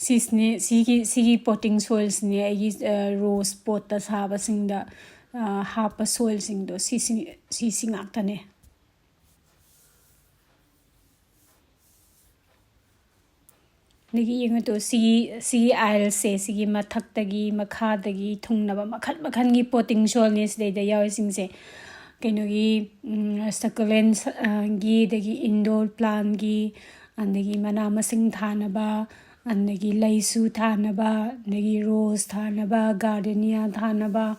ꯁꯤꯁꯤꯅꯦ, ꯁꯤꯒꯤ, ꯁꯤꯒꯤ potting soilꯁꯤꯅꯦ ꯑꯩꯒꯤ, ꯑ, rose potꯇ ꯁꯥꯕꯁꯤꯡꯗ, ꯑ, ꯍꯥꯞꯄ soilꯁꯤꯡꯗꯣ ꯁꯤꯁꯤ, ꯁꯤꯁꯤ ꯉꯥꯛꯇꯅꯦ꯫ ꯑꯗꯒꯤ ꯌꯦꯡꯉꯨ ꯇꯨ, ꯁꯤꯒꯤ, ꯁꯤꯒꯤ aisleꯁꯦ, ꯁꯤꯒꯤ ꯃꯊꯛꯇꯒꯤ, ꯃꯈꯥꯗꯒꯤ ꯊꯨꯡꯅꯕ ꯃꯈꯜ ꯃꯈꯜꯒꯤ potting soilꯅꯦ ꯁꯤꯗꯩꯗ ꯌꯥꯎꯔꯤꯁꯤꯡꯁꯦ꯫ ꯀꯩꯅꯣꯒꯤ, ꯎꯝ, succulents, ꯑ, ꯒꯤ, ꯑꯗꯒꯤ indoor plantꯒꯤ, ꯑꯗꯒꯤ ꯃꯅꯥ ꯃꯁꯤꯡ ꯊꯥꯅꯕ, ꯑꯗꯒꯤ ꯂꯩꯁꯨ ꯊꯥꯅꯕ, ꯑꯗꯒꯤ rose ꯊꯥꯅꯕ, gardenia ꯊꯥꯅꯕ,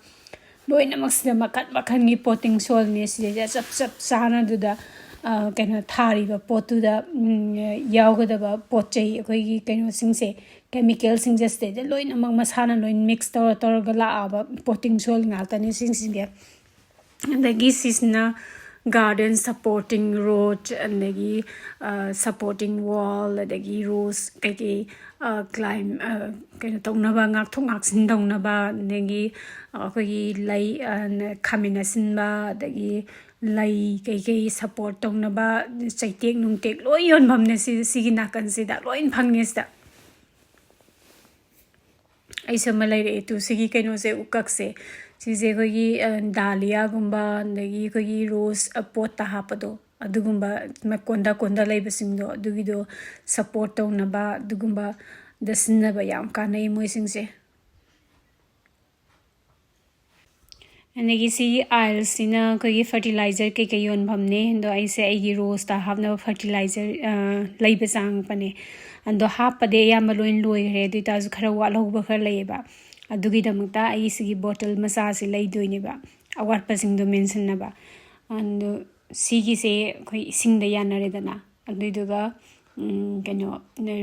ꯂꯣꯏꯅꯃꯛꯁꯤꯗ ꯃꯈꯜ ꯃꯈꯜꯒꯤ potting soilꯅꯦ꯫ ꯁꯤꯗꯩꯗ ꯆꯞ, ꯆꯞ ꯆꯥꯅ ꯑꯗꯨꯗ, ꯑ, ꯀꯩꯅꯣ ꯊꯥꯔꯤꯕ ꯄꯣꯠꯇꯨꯗ, ꯎꯝ, ꯌꯥꯎꯒꯗꯕ ꯄꯣꯠ ꯆꯩ, ꯑꯩꯈꯣꯏꯒꯤ ꯀꯩꯅꯣꯁꯤꯡꯁꯦ, chemicalꯁꯤꯡꯁꯦ ꯁꯤꯗꯩꯗ ꯂꯣꯏꯅꯃꯛ ꯃꯁꯥꯅ ꯂꯣꯏ mix ꯇꯧꯔ, ꯇꯧꯔꯒ ꯂꯥꯛꯑꯕ potting soil ꯉꯥꯛꯇꯅꯦ ꯁꯤꯁꯤꯡꯁꯦ꯫ ꯑꯗꯒꯤ ꯁꯤꯁꯤꯅ garden supporting rod, ꯑꯗꯒꯤ, ꯑ, supporting wall, ꯑꯗꯒꯤ rose ꯀꯩꯀꯩ, ꯑ, climb, ꯑ, ꯀꯩꯅꯣ ꯇꯧꯅꯕ, ꯉꯥꯛꯊꯣꯛ ꯉꯥꯛꯁꯤꯟ ꯇꯧꯅꯕ, ꯑꯗꯒꯤ ꯑꯩꯈꯣꯏꯒꯤ ꯂꯩ, ꯑ, ꯈꯥꯃꯦꯟ ꯑꯁꯤꯟꯕ, ꯑꯗꯒꯤ ꯂꯩ ꯀꯩꯀꯩ support ꯇꯧꯅꯕ ꯆꯩꯇꯦꯛ ꯅꯨꯡꯇꯦꯛ ꯂꯣꯏ ꯌꯣꯟꯐꯝꯅꯦ ꯁꯤ-, ꯁꯤꯒꯤ ꯅꯥꯀꯟꯁꯤꯗ ꯂꯣꯏ ꯐꯪꯉꯦ ꯁꯤꯗ꯫ ꯑꯩꯁꯨ ꯑꯃ ꯂꯩꯔꯛꯑꯦ ꯇꯨ, ꯁꯤꯒꯤ ꯀꯩꯅꯣꯁꯦ, ꯎꯀꯛꯁꯦ꯫ ꯁꯤꯁꯦ ꯑꯩꯈꯣꯏꯒꯤ, ꯑ, dahliaꯒꯨꯝꯕ, ꯑꯗꯒꯤ ꯑꯩꯈꯣꯏꯒꯤ rose, ꯑ, potꯇ ꯍꯥꯞꯄꯗꯣ, ꯑꯗꯨꯒꯨꯝꯕ ꯃ-, ꯀꯣꯟꯗ ꯀꯣꯟꯗ ꯂꯩꯕꯁꯤꯡꯗꯣ, ꯑꯗꯨꯒꯤꯗꯣ support ꯇꯧꯅꯕ, ꯑꯗꯨꯒꯨꯝꯕꯗ ꯁꯤꯖꯤꯟꯅꯕ ꯌꯥꯝ ꯀꯥꯟꯅꯩ ꯃꯣꯏꯁꯤꯡꯁꯦ꯫ ꯑꯗꯒꯤ ꯁꯤꯒꯤ aisleꯁꯤꯅ ꯑꯩꯈꯣꯏꯒꯤ fertilizer ꯀꯩꯀꯩ ꯌꯣꯟꯐꯝꯅꯦ꯫ ꯑꯗꯣ ꯑꯩꯁꯦ ꯑꯩꯒꯤ roseꯇ ꯍꯥꯞꯅꯕ fertilizer, ꯑ, ꯂꯩꯕ ꯆꯪꯉꯛꯄꯅꯦ꯫ ꯑꯗꯣ ꯍꯥꯞꯄꯗꯤ ꯑꯌꯥꯝꯕ ꯂꯣꯏ ꯂꯣꯏꯈ꯭ꯔꯦ꯫ ꯑꯗꯨ ꯑꯣꯏꯇꯥꯔꯁꯨ ꯈꯔ ꯋꯥꯠꯍꯧꯕ ꯈꯔ ꯂꯩꯌꯦꯕ꯫ ꯑꯗꯨꯒꯤꯗꯃꯛꯇ ꯑꯩ ꯁꯤꯒꯤ bottle ꯃꯆꯥꯁꯤ ꯂꯩꯗꯣꯏꯅꯦꯕ, ꯑꯋꯥꯠꯄꯁꯤꯡꯗꯣ ꯃꯦꯟꯁꯤꯟꯅꯕ꯫ ꯑꯗꯣ ꯁꯤꯒꯤꯁꯦ ꯑꯩꯈꯣꯏ ꯏꯁꯤꯡꯗ ꯌꯥꯟꯅꯔꯦꯗꯅ, ꯑꯗꯨꯏꯗꯨꯒ, ꯎꯝ, ꯀꯩꯅꯣ,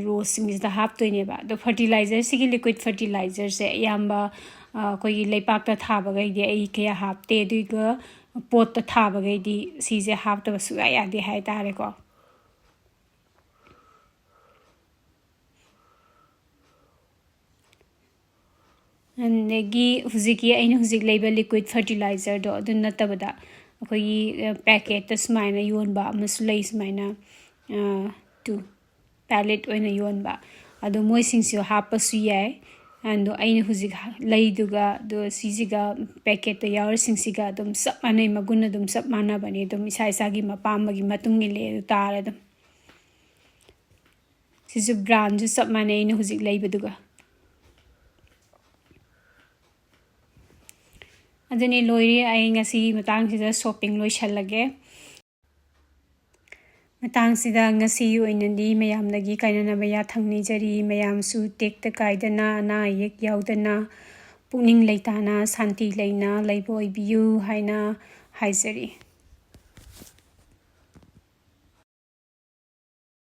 roseꯁꯤꯡꯁꯤꯗ ꯍꯥꯞꯇꯣꯏꯅꯦꯕ꯫ ꯑꯗꯣ fertilizerꯁꯤꯒꯤ liquid fertilizerꯁꯦ ꯑꯌꯥꯝꯕ, ꯑ, ꯑꯩꯈꯣꯏꯒꯤ ꯂꯩꯄꯥꯛꯇ ꯊꯥꯕꯈꯩꯗꯤ ꯑꯩ ꯀꯌꯥ ꯍꯥꯞꯇꯦ, ꯑꯗꯨꯒ potꯇ ꯊꯥꯕꯈꯩꯗꯤ ꯁꯤꯁꯦ ꯍꯥꯞꯇꯕ ꯁꯨꯡꯌꯥ ꯌꯥꯗꯦ ꯍꯥꯏꯇꯥꯔꯦꯀꯣ꯫ ꯑꯗꯒꯤ ꯍꯧꯖꯤꯛꯀꯤ ꯑꯩꯅ ꯍꯧꯖꯤꯛ ꯂꯩꯕ ꯂꯤꯀ꯭ꯋꯤꯠ ꯐꯔꯇꯤꯂꯥꯏꯖꯔꯗꯣ ꯑꯗꯨ ꯅꯠꯇꯕꯗ ꯑꯩꯈꯣꯏꯒꯤ ꯄꯦꯀꯦꯠꯇ ꯁꯨꯃꯥꯏꯅ ꯌꯣꯟꯕ ꯑꯃꯁꯨ ꯂꯩ꯫ ꯁꯨꯃꯥꯏꯅ ꯇꯨ ꯄꯦꯂꯦꯠ ꯑꯣꯏꯅ ꯌꯣꯟꯕ, ꯑꯗꯣ ꯃꯣꯏꯁꯤꯡꯁꯨ ꯍꯥꯞꯄꯁꯨ ꯌꯥꯏ꯫ ꯑꯗꯣ ꯑꯩꯅ ꯍꯧꯖꯤꯛ ꯂꯩꯗꯨꯒ ꯑꯗꯣ ꯁꯤꯁꯤꯒ ꯄꯦꯀꯦꯠꯇ ꯌꯥꯎꯔꯤꯁꯤꯡꯁꯤꯒ ꯑꯗꯨꯝ ꯆꯞ ꯃꯥꯟꯅꯩ, ꯃꯒꯨꯟ ꯑꯗꯨꯝ ꯆꯞ ꯃꯥꯟꯅꯕꯅꯦ꯫ ꯑꯗꯨꯝ ꯏꯁꯥ ꯏꯁꯥꯒꯤ ꯑꯄꯥꯝꯕꯒꯤ ꯃꯇꯨꯡ ꯏꯜꯂꯦ ꯑꯗꯨ ꯇꯥꯔꯦ ꯑꯗꯨꯝ꯫ ꯁꯤꯁꯨ ꯕ꯭ꯔꯥꯟꯁꯨ ꯆꯞ ꯃꯥꯟꯅꯩ ꯑꯩꯅ ꯍꯧꯖꯤꯛ ꯂꯩꯕꯗꯨꯒ꯫ ꯑꯗꯨꯅꯤ, ꯂꯣꯏꯔꯦ꯫ ꯑꯩ ꯉꯁꯤ ꯃꯇꯥꯡꯁꯤꯗ ꯁꯣꯞꯄꯤꯡ ꯂꯣꯏꯁꯜꯂꯒꯦ꯫ ꯃꯇꯥꯡꯁꯤꯗ ꯉꯁꯤꯒꯤ ꯑꯣꯏꯅꯗꯤ ꯃꯌꯥꯝꯗꯒꯤ ꯀꯥꯏꯅꯅꯕ ꯌꯥꯊꯪ ꯅꯤꯖꯔꯤ꯫ ꯃꯌꯥꯝꯁꯨ ꯇꯦꯛꯇ ꯀꯥꯏꯗꯅ, ꯑꯅꯥ ꯑꯌꯦꯛ ꯌꯥꯎꯗꯅ, ꯄꯨꯛꯅꯤꯡ ꯂꯩꯇꯥꯅ, ꯁꯥꯟꯇꯤ ꯂꯩꯅ ꯂꯩꯕ ꯑꯣꯏꯕꯤꯌꯨ ꯍꯥꯏꯅ ꯍꯥꯏꯖꯔꯤ꯫